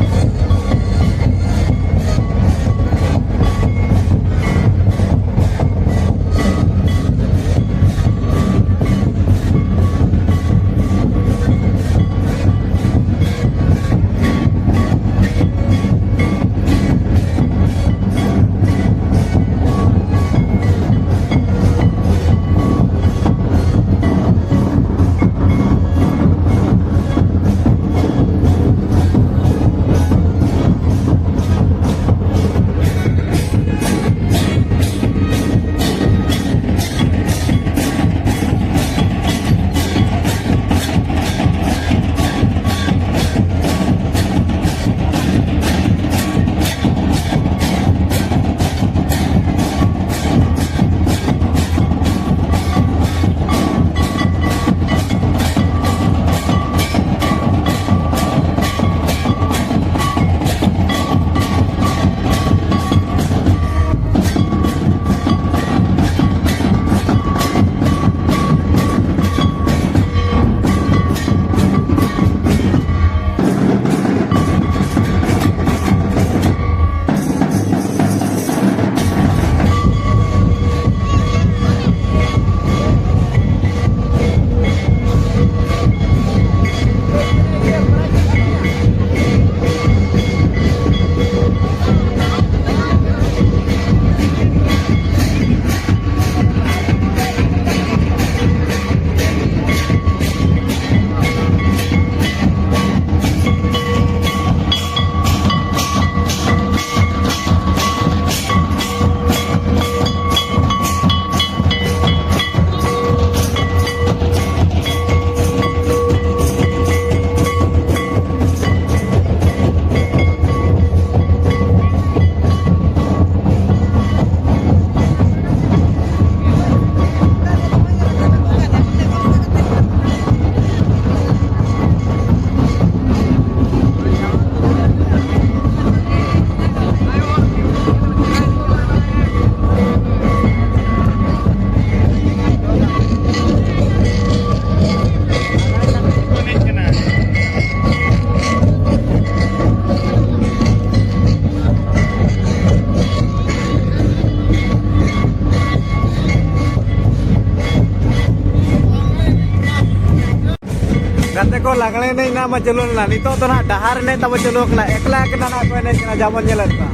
ᱞᱟᱜᱽᱬᱮ ᱮᱱᱮᱡ ᱨᱮᱱᱟᱜ ᱢᱟ ᱪᱟᱹᱞᱩ ᱞᱮᱱᱟ, ᱱᱤᱛᱚᱜ ᱫᱚ ᱱᱟᱦᱟᱜ ᱰᱟᱦᱟᱨ ᱮᱱᱮᱡ ᱛᱟᱵᱚ ᱪᱟᱹᱞᱩ ᱟᱠᱟᱱᱟ᱾ ᱮᱠᱞᱟ ᱮᱠᱞᱟ ᱱᱟᱦᱟᱜ ᱠᱚ ᱮᱱᱮᱡ ᱠᱟᱱᱟ, ᱡᱟ ᱵᱚᱱ ᱧᱮᱞᱮᱫ ᱠᱚᱣᱟ᱾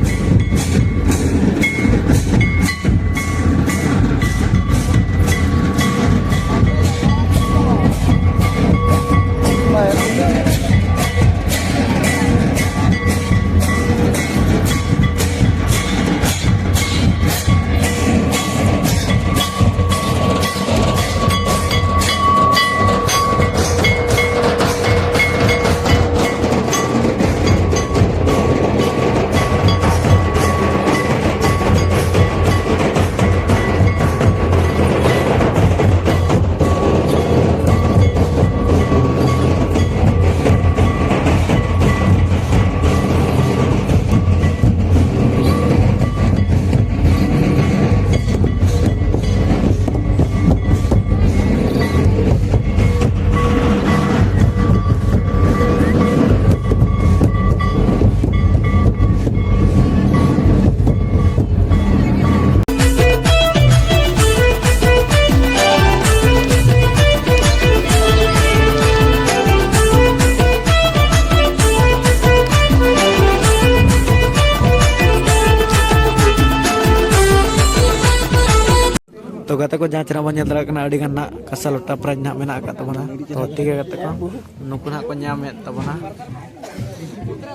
ᱛᱚ ᱜᱟᱛᱮ ᱠᱚ, ᱡᱟᱦᱟᱸ ᱪᱮᱦᱨᱟ ᱵᱚᱱ ᱧᱮᱞ ᱫᱟᱲᱮᱭᱟᱜ ᱠᱟᱱᱟ, ᱟᱹᱰᱤ ᱜᱟᱱ ᱱᱟᱜ ᱠᱟᱸᱥᱟ ᱞᱚᱴᱟ ᱯᱨᱟᱭᱤᱡᱽ ᱱᱟᱜ ᱢᱮᱱᱟᱜ ᱟᱠᱟᱫ ᱛᱟᱵᱚᱱᱟ᱾ ᱛᱚ ᱴᱷᱤᱠ ᱜᱮᱭᱟ ᱜᱟᱛᱮ ᱠᱚ, ᱱᱩᱠᱩ ᱱᱟᱜ ᱠᱚ ᱧᱟᱢᱮᱫ ᱛᱟᱵᱚᱱᱟ,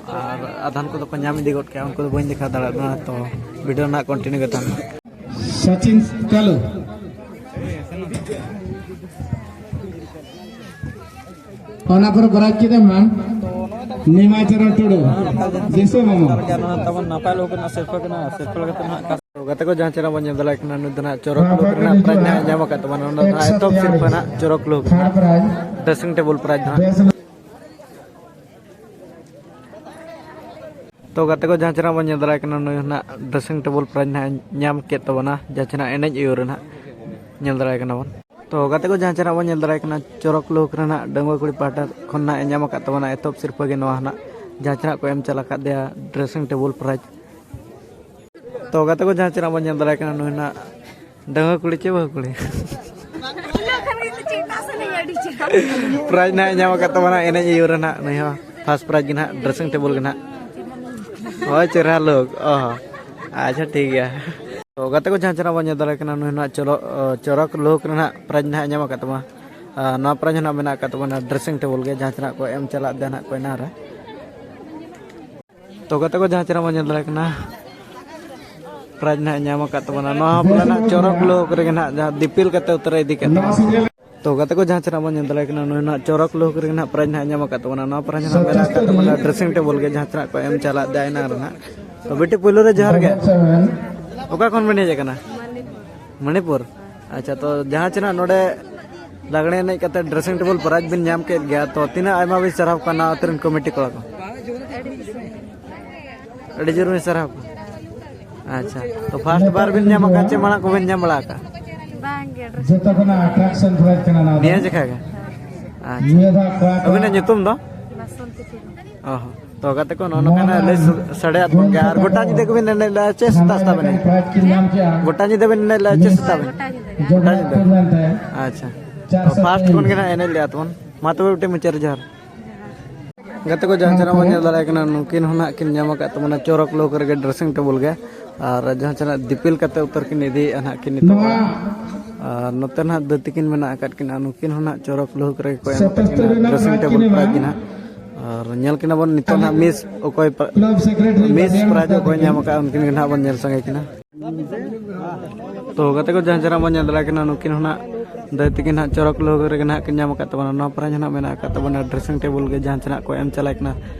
ᱟᱨ ᱟᱫᱷᱟᱱ ᱠᱚᱫᱚ ᱠᱚ ᱧᱟᱢ ᱤᱫᱤ ᱜᱚᱫ ᱠᱮᱜᱼᱟ, ᱩᱱᱠᱩ ᱫᱚ ᱵᱟᱹᱧ ᱫᱮᱠᱷᱟᱣ ᱫᱟᱲᱮᱭᱟᱜ ᱠᱟᱱᱟ᱾ ᱛᱚ ᱵᱷᱤᱰᱤᱭᱳ ᱱᱟᱜ ᱠᱚᱱᱴᱤᱱᱤᱭᱩ ᱜᱮ ᱛᱟᱦᱮᱱᱟ᱾ ᱥᱚᱪᱤᱱ ᱠᱟᱞᱩ᱾ ᱚᱱᱟ ᱯᱚᱨᱮ ᱵᱟᱨᱟᱡᱽ ᱠᱮᱫᱟ ᱢᱟᱱ ᱱᱤᱢᱟᱪᱚᱨᱚᱱ ᱴᱩᱰᱩ, ᱫᱤᱥᱚᱢ ᱢᱟᱢᱚ᱾ ᱱᱚᱣᱟ ᱛᱟᱵᱚᱱ ᱱᱟᱯᱟᱭ ᱞᱳᱠ ᱨᱮᱱᱟᱜ ᱥᱤᱨᱯᱟᱹ ᱠᱟᱱᱟ, ᱥᱤᱨᱯᱟᱹ ᱞᱮᱠᱟᱛᱮ ᱱᱟᱦᱟᱜ ᱠᱟᱥ- ᱛᱚ ᱜᱟᱛᱮ ᱠᱚ, ᱡᱟᱦᱟᱸ ᱪᱮᱦᱨᱟ ᱵᱚᱱ ᱧᱮᱞ ᱫᱟᱲᱮᱭᱟᱜ ᱠᱟᱱᱟ, ᱱᱩᱭ ᱫᱚ ᱱᱟᱦᱟᱜ ᱪᱚᱨᱚᱠ ᱞᱳᱠ ᱨᱮᱱᱟᱜ ᱯᱨᱟᱭᱤᱡᱽ ᱱᱟᱦᱟᱜ ᱮ ᱧᱟᱢ ᱟᱠᱟᱫ ᱛᱟᱵᱚᱱᱟ᱾ ᱱᱚᱰᱮ ᱫᱚ ᱱᱟᱦᱟᱜ ᱮᱛᱚᱦᱚᱵ ᱥᱤᱨᱯᱟᱹ ᱱᱟᱦᱟᱜ ᱪᱚᱨᱚᱠ ᱞᱳᱠ ᱨᱮᱱᱟᱜ ᱰᱨᱮᱥᱤᱝ ᱴᱮᱵᱩᱞ ᱯᱨᱟᱭᱤᱡᱽ ᱫᱚ ᱱᱟᱦᱟᱜ᱾ ᱛᱚ ᱜᱟᱛᱮ ᱠᱚ, ᱡᱟᱦᱟᱸ ᱪᱮᱦᱨᱟ ᱵᱚᱱ ᱧᱮᱞ ᱫᱟᱲᱮᱭᱟᱜ ᱠᱟᱱᱟ, ᱱᱩᱭ ᱦᱚᱸ ᱱᱟᱦᱟᱜ ᱰᱨᱮᱥᱤᱝ ᱴᱮᱵᱩᱞ ᱯᱨᱟᱭᱤᱡᱽ ᱱᱟᱦᱟᱜ ᱮ ᱧᱟᱢ ᱠᱮᱫ ᱛᱟᱵᱚᱱᱟ, ᱡᱟᱦᱟᱸ ᱪᱮᱦᱨᱟ ᱮᱱᱮᱡ ᱟᱹᱭᱩᱨ ᱨᱮ ᱱᱟᱦᱟᱜ ᱧᱮᱞ ᱫᱟᱲᱮᱭᱟᱭ ᱠᱟᱱᱟ ᱵᱚᱱ᱾ ᱛᱚ ᱜᱟᱛᱮ ᱠᱚ, ᱡᱟᱦᱟᱸ ᱪᱮᱦᱨᱟ ᱵᱚᱱ ᱧᱮᱞ ᱫᱟᱲᱮᱭᱟᱜ ᱠᱟᱱᱟ, ᱪᱚᱨᱚᱠ ᱞᱳᱠ ᱨᱮᱱᱟᱜ ᱰᱟᱺᱜᱩᱣᱟᱹ ᱠᱩᱲᱤ ᱯᱟᱦᱴᱟ ᱠᱷᱚᱱ ᱱᱟᱦᱟᱜ ᱮ ᱧᱟᱢ ᱟᱠᱟᱫ ᱛᱟᱵᱚᱱᱟ ᱮᱛᱚᱦᱚᱵ ᱥᱤᱨᱯᱟᱹ ᱜᱮ ᱱᱚᱣᱟ ᱱᱟᱦᱟᱜ, ᱡᱟᱦᱟᱸ ᱪᱮᱦᱨᱟ ᱠᱚ ᱮᱢ ᱪᱟᱞ ᱟᱠᱟᱫᱮᱭᱟ ᱰᱨᱮᱥᱤᱝ ᱴᱮᱵᱩᱞ ᱯᱨᱟᱭᱤᱡᱽ᱾ ᱛᱚ ᱜᱟᱛᱮ ᱠᱚ, ᱡᱟᱦᱟᱸ ᱪᱮᱦᱨᱟ ᱵᱚᱱ ᱧᱮᱞ ᱫᱟᱲᱮᱭᱟᱭ ᱠᱟᱱᱟ, ᱱᱩᱭ ᱱᱟᱦᱟᱜ ᱰᱟᱺᱜᱩᱣᱟᱹ ᱠᱩᱲᱤ ᱪᱮ ᱵᱟᱹᱦᱩ ᱠᱩᱲᱤ? ᱤᱧ ᱫᱚ ᱮᱠᱷᱟᱱ ᱜᱮ ᱪᱮᱫ ᱛᱟᱥ ᱮᱱᱮᱡ ᱟᱹᱰᱤ ᱪᱮᱦᱨᱟ᱾ ᱯᱨᱟᱭᱤᱡᱽ ᱱᱟᱦᱟᱜ ᱧᱟᱢ ᱟᱠᱟᱫ ᱛᱟᱵᱚᱱᱟ ᱮᱱᱮᱡ ᱤᱭᱟᱹ ᱨᱮ ᱱᱟᱦᱟᱜ ᱱᱩᱭ ᱦᱚᱸ᱾ ᱯᱷᱟᱥᱴ ᱯᱨᱟᱭᱤᱡᱽ ᱜᱮ ᱱᱟᱦᱟᱜ ᱰᱨᱮᱥᱤᱝ ᱴᱮᱵᱚᱞ ᱜᱮ ᱱᱟᱦᱟᱜ᱾ ᱦᱳᱭ, ᱪᱮᱦᱨᱟ ᱞᱩᱠ᱾ ᱚ, ᱟᱪᱪᱷᱟ, ᱴᱷᱤᱠ ᱜᱮᱭᱟ᱾ ᱛᱚ, ᱜᱟᱛᱮ ᱠᱚ, ᱡᱟᱦᱟᱸ ᱪᱮ ᱱᱟᱦᱟᱜ ᱵᱚᱱ ᱧᱮᱞ ᱫᱟᱲᱮᱭᱟᱜ ᱠᱟᱱᱟ, ᱱᱩᱭ ᱱᱟᱦᱟᱜ ᱪᱚᱨᱚ-, ᱚ, ᱪᱚᱨᱚᱠ ᱞᱩᱠ ᱨᱮ ᱱᱟᱦᱟᱜ ᱯᱨᱟᱭᱤᱡᱽ ᱱᱟᱦᱟᱜ ᱧᱟᱢ ᱟᱠᱟᱫ ᱛᱟᱵᱚᱱᱟ᱾ ᱟᱨ ᱱᱚᱣᱟ ᱯᱨᱟᱭᱤᱡᱽ ᱱᱟᱦᱟᱜ ᱢᱮᱱᱟᱜ ᱟᱠᱟᱫ ᱛᱟᱵᱚᱱᱟ ᱰᱨᱮᱥᱤᱝ ᱴᱮᱵᱚᱞ ᱜᱮ, ᱡᱟᱦᱟᱸ ᱪᱮ ᱱᱟᱦᱟᱜ ᱠᱚ ᱮᱢ ᱪᱟᱞᱟᱜ ᱫᱟ ᱱᱟᱦᱟᱜ ᱠᱚᱭᱱᱟ ᱨᱮ᱾ ᱛᱚ, ᱜᱟᱛᱮ ᱠᱚ, ᱡᱟᱦᱟᱸ ᱪᱮ ᱱᱟᱦᱟᱜ ᱵᱚᱱ ᱧᱮᱞ ᱫᱟᱲᱮᱭᱟᱜ ᱠᱟᱱᱟ, ᱯᱨᱟᱭᱤᱡᱽ ᱱᱟᱦᱟᱜ ᱧᱟᱢ ᱟᱠᱟᱫ ᱛᱟᱵᱚᱱᱟ᱾ ᱱᱚᱣᱟ ᱦᱚᱸ ᱯᱟᱞᱮ ᱱᱟᱦᱟᱜ ᱪᱚᱨᱚᱠ ᱞᱩᱠ ᱨᱮᱜᱮ ᱱᱟᱦᱟᱜ ᱡᱟᱦᱟᱸ ᱫᱤᱯᱤᱞ ᱠᱟᱛᱮ ᱩᱛᱟᱹᱨᱮ ᱤᱫᱤ ᱠᱮᱫ ᱛᱟᱵᱚᱱᱟ᱾ ᱛᱚ, ᱜᱟᱛᱮ ᱠᱚ, ᱡᱟᱦᱟᱸ ᱪᱮ ᱱᱟᱦᱟᱜ ᱵᱚᱱ ᱧᱮᱞ ᱫᱟᱲᱮᱭᱟᱜ ᱠᱟᱱᱟ, ᱱᱩᱭ ᱱᱟᱦᱟᱜ ᱪᱚᱨᱚᱠ ᱞᱩᱠ ᱨᱮᱜᱮ ᱱᱟᱦᱟᱜ ᱯᱨᱟᱭᱤᱡᱽ ᱱᱟᱦᱟᱜ ᱧᱟᱢ ᱟᱠᱟᱫ ᱛᱟᱵᱚᱱᱟ᱾ ᱱᱚᱣᱟ ᱯᱨᱟᱭᱤᱡᱽ ᱱᱟᱦᱟᱜ ᱢᱮᱱᱟᱜ ᱟᱠᱟᱫ ᱛᱟᱵᱚᱱᱟ ᱰᱨᱮᱥᱤᱝ ᱴᱮᱵᱚᱞ ᱜᱮ, ᱡᱟᱦᱟᱸ ᱪᱮ ᱱᱟᱦᱟᱜ ᱠᱚ ᱮᱢ ᱪᱟᱞᱟᱜ ᱫᱟ ᱮᱱᱟᱝ ᱨᱮ ᱱᱟᱦᱟᱜ᱾ ᱛᱚ, ᱵᱤᱴᱤ, ᱯᱳᱭᱞᱳ ᱨᱮ ᱡᱚᱦᱟᱨ ᱜᱮ᱾ ᱚᱠᱟ ᱠᱷᱚᱱ ᱵᱮᱱ ᱦᱮᱡ ᱟᱠᱟᱱᱟ? ᱢᱚᱱᱤᱯᱩᱨ᱾ ᱟᱪᱪᱷᱟ, ᱛᱚ, ᱡᱟᱦᱟᱸ ᱪᱮ ᱱᱟᱦᱟᱜ ᱱᱚᱰᱮ ᱞᱟᱜᱽᱬᱮ ᱮᱱᱮᱡ ᱠᱟᱛᱮ ᱰᱨᱮᱥᱤᱝ ᱴᱮᱵᱚᱞ ᱯᱨᱟᱭᱤᱡᱽ ᱵᱮᱱ ᱧᱟᱢ ᱠᱮᱫ ᱜᱮᱭᱟ, ᱛᱚ, ᱛᱤᱱᱟᱹᱜ ᱟᱭᱢᱟ ᱵᱮᱱ ᱥᱟᱨᱦᱟᱣ ᱠᱚᱣᱟ ᱱᱚᱣᱟ ᱟᱹᱛᱩ ᱨᱮᱱ ᱠᱚᱢᱤᱴᱤ ᱠᱚᱲᱟ ᱠᱚ? ᱟᱹᱰᱤ ᱡᱳᱨ ᱵᱮᱱ ᱥᱟᱨᱦᱟᱣ ᱠᱚᱣᱟ᱾ ᱟᱪᱪᱷᱟ, ᱛᱚ, ᱯᱷᱟᱥᱴ ᱵᱟᱨ ᱵᱮᱱ ᱧᱟᱢ ᱟᱠᱟᱫ ᱪᱮ ᱢᱟᱲᱟᱝ ᱠᱚᱵᱮᱱ ᱧᱟᱢ ᱵᱟᱲᱟ ᱟᱠᱟᱫ? ᱵᱟᱝ ᱜᱮ, ᱰᱨᱮᱥᱤᱝ ᱡᱚᱛᱚ ᱠᱷᱚᱱᱟᱜ ᱟᱴᱨᱟᱠᱥᱚᱱ ᱯᱨᱟᱭᱤᱡᱽ ᱠᱟᱱᱟ ᱱᱚᱣᱟ ᱫᱚ᱾ ᱱᱤᱭᱟᱹ ᱡᱮᱠᱷᱟ ᱜᱮ? ᱟᱪᱪᱷᱟ᱾ ᱱᱤᱭᱟᱹ ᱫᱷᱟᱣ ᱠᱚᱲᱟ ᱠᱚ ᱟᱹᱵᱤᱱᱟᱜ ᱧᱩᱛᱩᱢ ᱫᱚ? ᱵᱟᱥᱚᱱᱛᱤ ᱴᱩᱰᱩ᱾ ᱚ ᱦᱚᱸ᱾ ᱛᱚ, ᱜᱟᱛᱮ ᱠᱚ, ᱱᱚᱜᱼᱚ ᱱᱚᱝᱠᱟᱱᱟᱜ ᱞᱟᱹᱭ ᱥᱟᱰᱮᱭᱟᱫ ᱵᱚᱱ ᱜᱮᱭᱟ᱾ ᱟᱨ ᱜᱚᱴᱟ ᱧᱤᱫᱟᱹ ᱜᱮᱵᱤᱱ ᱮᱱᱮᱡ ᱞᱮᱫᱼᱟ ᱪᱮ ᱥᱮᱛᱟᱜ ᱥᱮᱛᱟᱜ ᱵᱮᱱ ᱮᱱᱮᱡ? ᱯᱨᱟᱭᱤᱡᱽ ᱠᱤᱱ ᱧᱟᱢ ᱠᱮᱜᱼᱟ᱾ ᱜᱚᱴᱟ ᱧᱤᱫᱟᱹ ᱵᱮᱱ ᱮᱱᱮᱡ ᱞᱮᱫᱼᱟ ᱪᱮ ᱥᱮᱛᱟᱜ ᱵᱮᱱ? ᱜᱚᱴᱟ ᱧᱤᱫᱟᱹ ᱜᱮ᱾ ᱜᱚᱴᱟ ᱧᱤᱫᱟᱹ᱾ ᱟᱪᱪᱷᱟ᱾ ᱛᱚ, ᱯᱷᱟᱥᱴ ᱠᱷᱚᱱ ᱜᱮ ᱱᱟᱦᱟᱜ ᱮᱱᱮᱡ ᱞᱮᱫᱼᱟ ᱛᱟᱵᱚᱱ᱾ ᱢᱟ ᱛᱚᱵᱮ ᱢᱤᱫᱴᱮᱱ ᱢᱩᱪᱟᱹᱫ ᱨᱮ ᱡᱚᱦᱟᱨ᱾ ᱜᱟᱛᱮ ᱠᱚ, ᱡᱟᱦᱟᱸ ᱪᱮ ᱱᱟᱦᱟᱜ ᱵᱚᱱ ᱧᱮᱞ ᱫᱟᱲᱮᱭᱟᱜ ᱠᱟᱱᱟ, ᱱᱩᱠᱤᱱ ᱦᱚᱸ ᱱᱟᱦᱟᱜ ᱠᱤᱱ ᱧᱟᱢ ᱟᱠᱟᱫ ᱛᱟᱵᱚᱱᱟ ᱪᱚᱨᱚᱠ ᱞᱩᱠ ᱨᱮᱜᱮ ᱰᱨᱮᱥᱤᱝ ᱴᱮᱵᱚᱞ ᱜᱮ᱾ ᱟᱨ ᱡᱟᱦᱟᱸ ᱪᱮ ᱱᱟᱦᱟᱜ ᱫᱤᱯᱤᱞ ᱠᱟᱛᱮ ᱩᱛᱟᱹᱨ ᱠᱤᱱ ᱤᱫᱤᱭᱮᱫᱼᱟ ᱱᱟᱦᱟᱜ ᱠᱤᱱ ᱱᱤᱛᱚᱜ᱾ ᱟᱨ ᱱᱚᱛᱮ ᱱᱟᱦᱟᱜ ᱫᱟᱹᱭ ᱛᱤᱠᱤᱱ ᱢᱮᱱᱟᱜ ᱟᱠᱟᱫ ᱠᱤᱱᱟ, ᱱᱩᱠᱤᱱ ᱦᱚᱸ ᱱᱟᱦᱟᱜ ᱪᱚᱨᱚᱠ ᱞᱩᱠ ᱨᱮᱜᱮ ᱠᱚ ᱮᱢ ᱟᱠᱟᱫ ᱠᱤᱱᱟ ᱰᱨᱮᱥᱤᱝ ᱴᱮᱵᱚᱞ ᱯᱨᱟᱭᱤᱡᱽ ᱜᱮ ᱱᱟᱦᱟᱜ᱾ ᱟᱨ ᱧᱮᱞ ᱠᱤᱱᱟ ᱵᱚᱱ ᱱᱤᱛᱚᱜ ᱱᱟᱦᱟᱜ ᱢᱤᱥ ᱚᱠᱚᱭ ᱯᱨᱟ-, ᱢᱤᱥ ᱯᱨᱟᱭᱤᱡᱽ ᱚᱠᱚᱭ ᱧᱟᱢ ᱟᱠᱟᱫ, ᱩᱱᱠᱤᱱ ᱜᱮ ᱱᱟᱦᱟᱜ ᱵᱚᱱ ᱧᱮᱞ ᱥᱟᱸᱜᱮ ᱠᱤᱱᱟ᱾ ᱛᱚ, ᱜᱟᱛᱮ ᱠᱚ, ᱡᱟᱦᱟᱸ ᱪᱮ ᱱᱟᱦᱟᱜ ᱵᱚᱱ ᱧᱮᱞ ᱫᱟᱲᱮᱭᱟᱜ ᱠᱟᱱᱟ, ᱱᱩᱠᱤᱱ ᱦᱚᱸ ᱱᱟᱦᱟᱜ ᱫᱟᱹᱭ ᱛᱤᱠᱤᱱ ᱱᱟᱦᱟᱜ ᱪᱚᱨᱚᱠ ᱞᱩᱠ ᱨᱮᱜᱮ ᱱᱟᱦᱟᱜ ᱠᱤᱱ ᱧᱟᱢ ᱟᱠᱟᱫ ᱛᱟᱵᱚᱱᱟ᱾ ᱱᱚᱣᱟ ᱯᱨᱟᱭᱤᱡᱽ ᱱᱟᱦᱟᱜ ᱢᱮᱱᱟᱜ ᱟᱠᱟᱫ ᱛᱟᱵᱚᱱᱟ ᱰᱨᱮᱥᱤᱝ ᱴᱮᱵᱚᱞ ᱜᱮ, ᱡᱟᱦᱟᱸ ᱪᱮ ᱱᱟᱦᱟᱜ ᱠᱚ ᱮᱢ ᱪᱟᱞᱟᱜ ᱠᱟᱱᱟ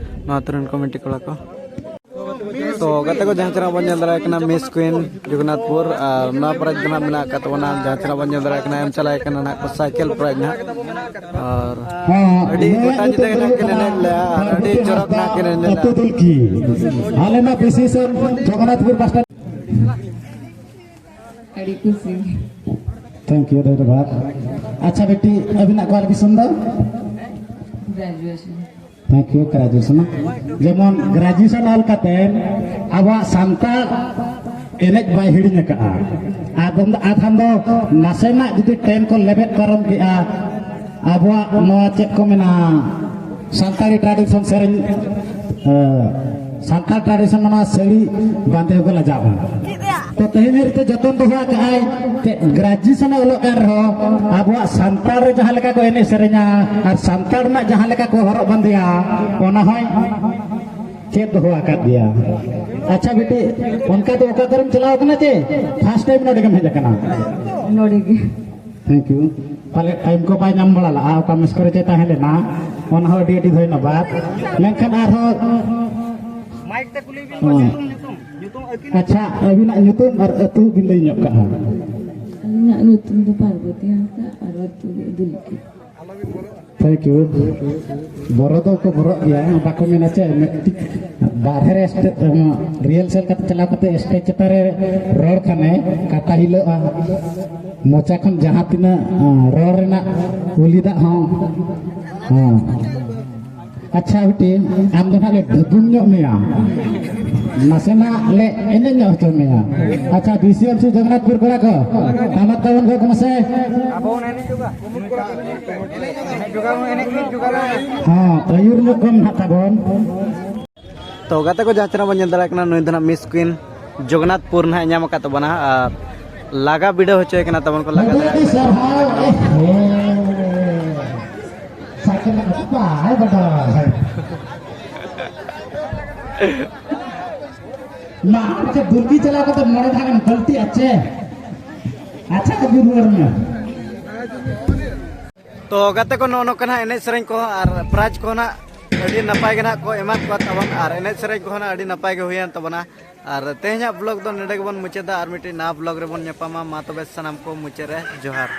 ᱱᱚᱣᱟ ᱟᱹᱛᱩ ᱨᱮᱱ ᱠᱚᱢᱤᱴᱤ ᱠᱚᱲᱟ ᱠᱚ᱾ ᱛᱚ, ᱜᱟᱛᱮ ᱠᱚ, ᱡᱟᱦᱟᱸ ᱪᱮ ᱱᱟᱦᱟᱜ ᱵᱚᱱ ᱧᱮᱞ ᱫᱟᱲᱮᱭᱟᱜ ᱠᱟᱱᱟ, ᱢᱤᱥ ᱠᱩᱭᱤᱱ ᱡᱚᱜᱚᱱᱱᱟᱛᱷᱯᱩᱨ, ᱟᱨ ᱱᱚᱣᱟ ᱯᱨᱟᱭᱤᱡᱽ ᱫᱚ ᱱᱟᱦᱟᱜ ᱢᱮᱱᱟᱜ ᱟᱠᱟᱫ ᱛᱟᱵᱚᱱᱟ, ᱡᱟᱦᱟᱸ ᱪᱮ ᱱᱟᱦᱟᱜ ᱵᱚᱱ ᱧᱮᱞ ᱫᱟᱲᱮᱭᱟᱜ ᱠᱟᱱᱟ, ᱮᱢ ᱪᱟᱞᱟᱣ ᱠᱟᱱᱟ ᱱᱟᱦᱟᱜ ᱠᱚ ᱥᱟᱭᱠᱮᱞ ᱯᱨᱟᱭᱤᱡᱽ ᱱᱟᱦᱟᱜ᱾ ᱟᱨ ᱦᱮᱸ, ᱟᱹᱰᱤ ᱤᱧᱟᱹᱜ ᱜᱚᱴᱟ ᱧᱤᱫᱟᱹ ᱧᱩᱛᱩᱢ ᱜᱮ ᱱᱟᱦᱟᱜ ᱦᱩᱭᱩᱜ ᱠᱤᱱ ᱠᱟᱱᱟ ᱮᱱᱮᱡ ᱞᱮᱜᱼᱟ ᱟᱨ ᱟᱹᱰᱤ ᱯᱟᱨᱵᱚᱛᱤ ᱪᱚᱨᱚᱠ ᱦᱟᱸᱥᱫᱟ, ᱱᱟᱦᱟᱜ ᱠᱤᱱ ᱮᱱᱮᱡ ᱞᱮᱜᱼᱟ᱾ ᱟᱹᱛᱩ ᱫᱩᱞᱠᱤ᱾ ᱟᱞᱮ ᱢᱟ ᱵᱤᱥᱮᱥᱚᱨ ᱡᱚᱜᱚᱱᱱᱟᱛᱷᱯᱩᱨ ᱵᱟᱥ ᱥᱴᱮᱱᱰ᱾ ᱟᱹᱰᱤ ᱠᱩᱥᱤ᱾ Thank you, doctor Bhat. ᱟᱪᱪᱷᱟ ᱵᱤᱴᱤ, ᱟᱹᱵᱤᱱᱟᱜ qualification ᱫᱚ? Graduation. Thank you, graduation᱾ ᱡᱮᱢᱚᱱ graduation ᱚᱞ ᱠᱟᱛᱮ ᱟᱵᱚᱣᱟᱜ ᱥᱟᱱᱛᱟᱲ ᱮᱱᱮᱡ ᱵᱟᱭ ᱦᱤᱲᱤᱧ ᱟᱠᱟᱫᱼᱟ᱾ ᱟᱫᱚᱢ ᱫᱚ, ᱟᱫᱷᱟᱱ ᱫᱚ ᱱᱟᱥᱮᱱᱟᱜ ᱡᱩᱫᱤ time ᱠᱚ ᱞᱮᱵᱮᱫ ᱯᱟᱨᱚᱢ ᱠᱮᱜᱼᱟ, ᱟᱵᱚᱣᱟᱜ ᱱᱚᱣᱟ ᱪᱮᱫ ᱠᱚ ᱢᱮᱱᱟ, ᱥᱟᱱᱛᱟᱲᱤ tradition ᱥᱮᱨᱮᱧ, ᱮ, ᱥᱟᱱᱛᱟᱲ tradition ᱱᱚᱣᱟ ᱥᱟᱹᱲᱤ ᱵᱟᱸᱫᱮ ᱦᱚᱸᱠᱚ ᱞᱟᱡᱟᱜᱼᱟ᱾ ᱛᱚ ᱛᱮᱦᱮᱧ ᱦᱟᱹᱨᱤᱡ ᱛᱮ ᱡᱚᱛᱚᱱ ᱫᱚᱦᱚ ᱟᱠᱟᱫᱼᱟᱭ, ᱪᱮᱫ graduation ᱮ ᱚᱞᱚᱜ ᱠᱟᱱ ᱨᱮᱦᱚᱸ ᱟᱵᱚᱣᱟᱜ ᱥᱟᱱᱛᱟᱲ ᱨᱮ ᱡᱟᱦᱟᱸ ᱞᱮᱠᱟ ᱠᱚ ᱮᱱᱮᱡ ᱥᱮᱨᱮᱧᱟ ᱟᱨ ᱥᱟᱱᱛᱟᱲ ᱨᱮᱱᱟᱜ ᱡᱟᱦᱟᱸ ᱞᱮᱠᱟ ᱠᱚ ᱦᱚᱨᱚᱜ ᱵᱟᱸᱫᱮᱭᱟ, ᱚᱱᱟ ᱦᱚᱸᱭ ᱪᱮᱫ ᱫᱚᱦᱚ ᱟᱠᱟᱫ ᱜᱮᱭᱟ᱾ ᱟᱪᱪᱷᱟ ᱵᱤᱴᱤ, ᱚᱱᱠᱟ ᱫᱚ ᱚᱠᱟ ᱠᱚᱨᱮᱢ ᱪᱟᱞᱟᱣ ᱠᱟᱱᱟ ᱪᱮ first time ᱱᱚᱰᱮ ᱜᱮᱢ ᱦᱮᱡ ᱟᱠᱟᱱᱟ? ᱱᱚᱰᱮ ᱜᱮ᱾ Thank you᱾ ᱯᱟᱞᱮ time ᱠᱚ ᱵᱟᱭ ᱧᱟᱢ ᱵᱟᱲᱟ ᱞᱟᱜᱼᱟ, ᱚᱠᱟ ᱢᱮᱥ ᱠᱚᱨᱮ ᱪᱮ ᱛᱟᱦᱮᱸ ᱞᱮᱱᱟ, ᱚᱱᱟ ᱦᱚᱸ ᱟᱹᱰᱤ ᱟᱹᱰᱤ ᱫᱷᱚᱱᱭᱚᱵᱟᱫ᱾ ᱢᱮᱱᱠᱷᱟᱱ ᱟᱨᱦᱚᱸ ᱢᱟᱭᱤᱠ ᱛᱮ ᱠᱩᱞᱤ ᱵᱤᱱ ᱠᱚ, ᱦᱚᱸ᱾ ᱧᱩᱛᱩᱢ, ᱧᱩᱛᱩᱢ, ᱟᱹᱠᱤᱱ ᱟᱪᱪᱷᱟ, ᱟᱹᱵᱤᱱᱟᱜ ᱧᱩᱛᱩᱢ ᱟᱨ ᱟᱹᱛᱩ ᱵᱤᱱ ᱞᱟᱹᱭ ᱧᱚᱜ ᱠᱟᱜᱼᱟ᱾ ᱟᱹᱞᱤᱧᱟᱜ ᱧᱩᱛᱩᱢ ᱫᱚ ᱯᱟᱨᱵᱚᱛᱤ ᱦᱟᱸᱥᱫᱟ ᱟᱨ ᱟᱹᱛᱩ ᱫᱚ ᱫᱩᱞᱠᱤ᱾ Thank you᱾ ᱵᱚᱨᱚ ᱫᱚ ᱠᱚ ᱵᱚᱨᱚᱜ ᱜᱮᱭᱟ, ᱵᱟᱠᱚ ᱢᱮᱱᱟ ᱪᱮ, ᱢᱤᱫᱴᱤᱡ ᱵᱟᱨᱦᱮ ᱨᱮ ᱥᱴᱮ-, ᱨᱤᱦᱟᱨᱥᱟᱞ ᱠᱟᱛᱮ ᱪᱟᱞᱟᱣ ᱠᱟᱛᱮ ᱥᱴᱮᱡ ᱪᱮᱛᱟᱱ ᱨᱮ ᱨᱚᱲ ᱠᱷᱟᱱᱮ ᱠᱟᱴᱟ ᱦᱤᱞᱟᱹᱜᱼᱟ, ᱢᱚᱪᱟ ᱠᱷᱚᱱ ᱡᱟᱦᱟᱸ ᱛᱤᱱᱟᱹᱜ, ᱟᱸ, ᱨᱚᱲ ᱨᱮᱱᱟᱜ ᱩᱞᱤ ᱫᱟᱜ ᱦᱚᱸ, ᱦᱮᱸ᱾ ᱟᱪᱪᱷᱟ ᱵᱤᱴᱤ, ᱟᱢ ᱫᱚ ᱱᱟᱜ ᱞᱮ ᱫᱷᱟᱹᱫᱩᱢ ᱧᱚᱜ ᱢᱮᱭᱟ, ᱱᱟᱥᱮᱱᱟᱜ ᱞᱮ ᱮᱱᱮᱡ ᱧᱚᱜ ᱦᱚᱪᱚ ᱢᱮᱭᱟ᱾ ᱟᱪᱪᱷᱟ, BCMC ᱡᱚᱜᱚᱱᱱᱟᱛᱷᱯᱩᱨ ᱠᱚᱲᱟ ᱠᱚ, ᱴᱟᱢᱟᱠ ᱛᱟᱵᱚᱱ ᱜᱚᱜ ᱢᱮᱥᱮ᱾ ᱦᱚᱸ, ᱟᱹᱭᱩᱨ ᱧᱚᱜ ᱠᱚᱢ ᱱᱟᱦᱟᱜ ᱛᱟᱵᱚᱱ᱾ ᱛᱚ ᱜᱟᱛᱮ ᱠᱚ, ᱡᱟᱦᱟᱸ ᱛᱤᱱᱟᱹᱜ ᱵᱚᱱ ᱧᱮᱞ ᱫᱟᱲᱮᱭᱟᱜ ᱠᱟᱱᱟ, ᱱᱩᱭ ᱫᱚ ᱱᱟᱦᱟᱜ Miss Queen ᱡᱚᱜᱚᱱᱱᱟᱛᱷᱯᱩᱨ ᱱᱟᱦᱟᱜ ᱮ ᱧᱟᱢ ᱟᱠᱟᱫ ᱛᱟᱵᱚᱱᱟ ᱟᱨ ᱞᱟᱜᱟ ᱵᱤᱰᱟᱹᱣ ᱦᱚᱪᱚᱭᱮ ᱠᱟᱱᱟ ᱛᱟᱵᱚᱱ ᱠᱚ, ᱞᱟᱜᱟ ᱟᱹᱰᱤ ᱟᱹᱰᱤ ᱥᱟᱨᱦᱟᱣ᱾ ᱮ ᱦᱮᱸ᱾ ᱥᱟᱭᱠᱮᱞ ᱞᱟᱜᱟ ᱫᱚ ᱵᱟᱭ ᱵᱟᱰᱟᱭ᱾ ᱢᱟ, ᱟᱪᱪᱷᱟ, ᱫᱩᱨᱜᱤ ᱪᱟᱞᱟᱣ ᱠᱟᱛᱮ ᱢᱚᱬᱮ ᱫᱷᱟᱣ ᱮᱢ ᱜᱟᱹᱞᱛᱤᱜᱼᱟ ᱪᱮ? ᱟᱪᱪᱷᱟ, ᱟᱹᱜᱩ ᱨᱩᱣᱟᱹᱲ ᱢᱮ᱾ ᱛᱚ ᱜᱟᱛᱮ ᱠᱚ, ᱱᱚᱜᱼᱚ ᱱᱚᱝᱠᱟ ᱱᱟᱦᱟᱜ ᱮᱱᱮᱡ ᱥᱮᱨᱮᱧ ᱠᱚᱦᱚᱸ ᱟᱨ prize ᱠᱚᱦᱚᱸ ᱱᱟᱦᱟᱜ ᱟᱹᱰᱤ ᱱᱟᱯᱟᱭ ᱜᱮ ᱱᱟᱦᱟᱜ ᱠᱚ ᱮᱢᱟᱫ ᱠᱚᱣᱟ ᱛᱟᱵᱚᱱ, ᱟᱨ ᱮᱱᱮᱡ ᱥᱮᱨᱮᱧ ᱠᱚᱦᱚᱸ ᱱᱟᱦᱟᱜ ᱟᱹᱰᱤ ᱱᱟᱯᱟᱭ ᱜᱮ ᱦᱩᱭᱮᱱ ᱛᱟᱵᱚᱱᱟ᱾ ᱟᱨ ᱛᱮᱦᱮᱧᱟᱜ vlog ᱫᱚ ᱱᱚᱰᱮ ᱜᱮᱵᱚᱱ ᱢᱩᱪᱟᱹᱫᱟ, ᱟᱨ ᱢᱤᱫᱴᱤᱡ ᱱᱟᱣᱟ vlog ᱨᱮᱵᱚᱱ ᱧᱟᱯᱟᱢᱟ᱾ ᱢᱟ ᱛᱚᱵᱮ ᱥᱟᱱᱟᱢ ᱠᱚ ᱢᱩᱪᱟᱹᱫ ᱨᱮ ᱡᱚᱦᱟᱨ᱾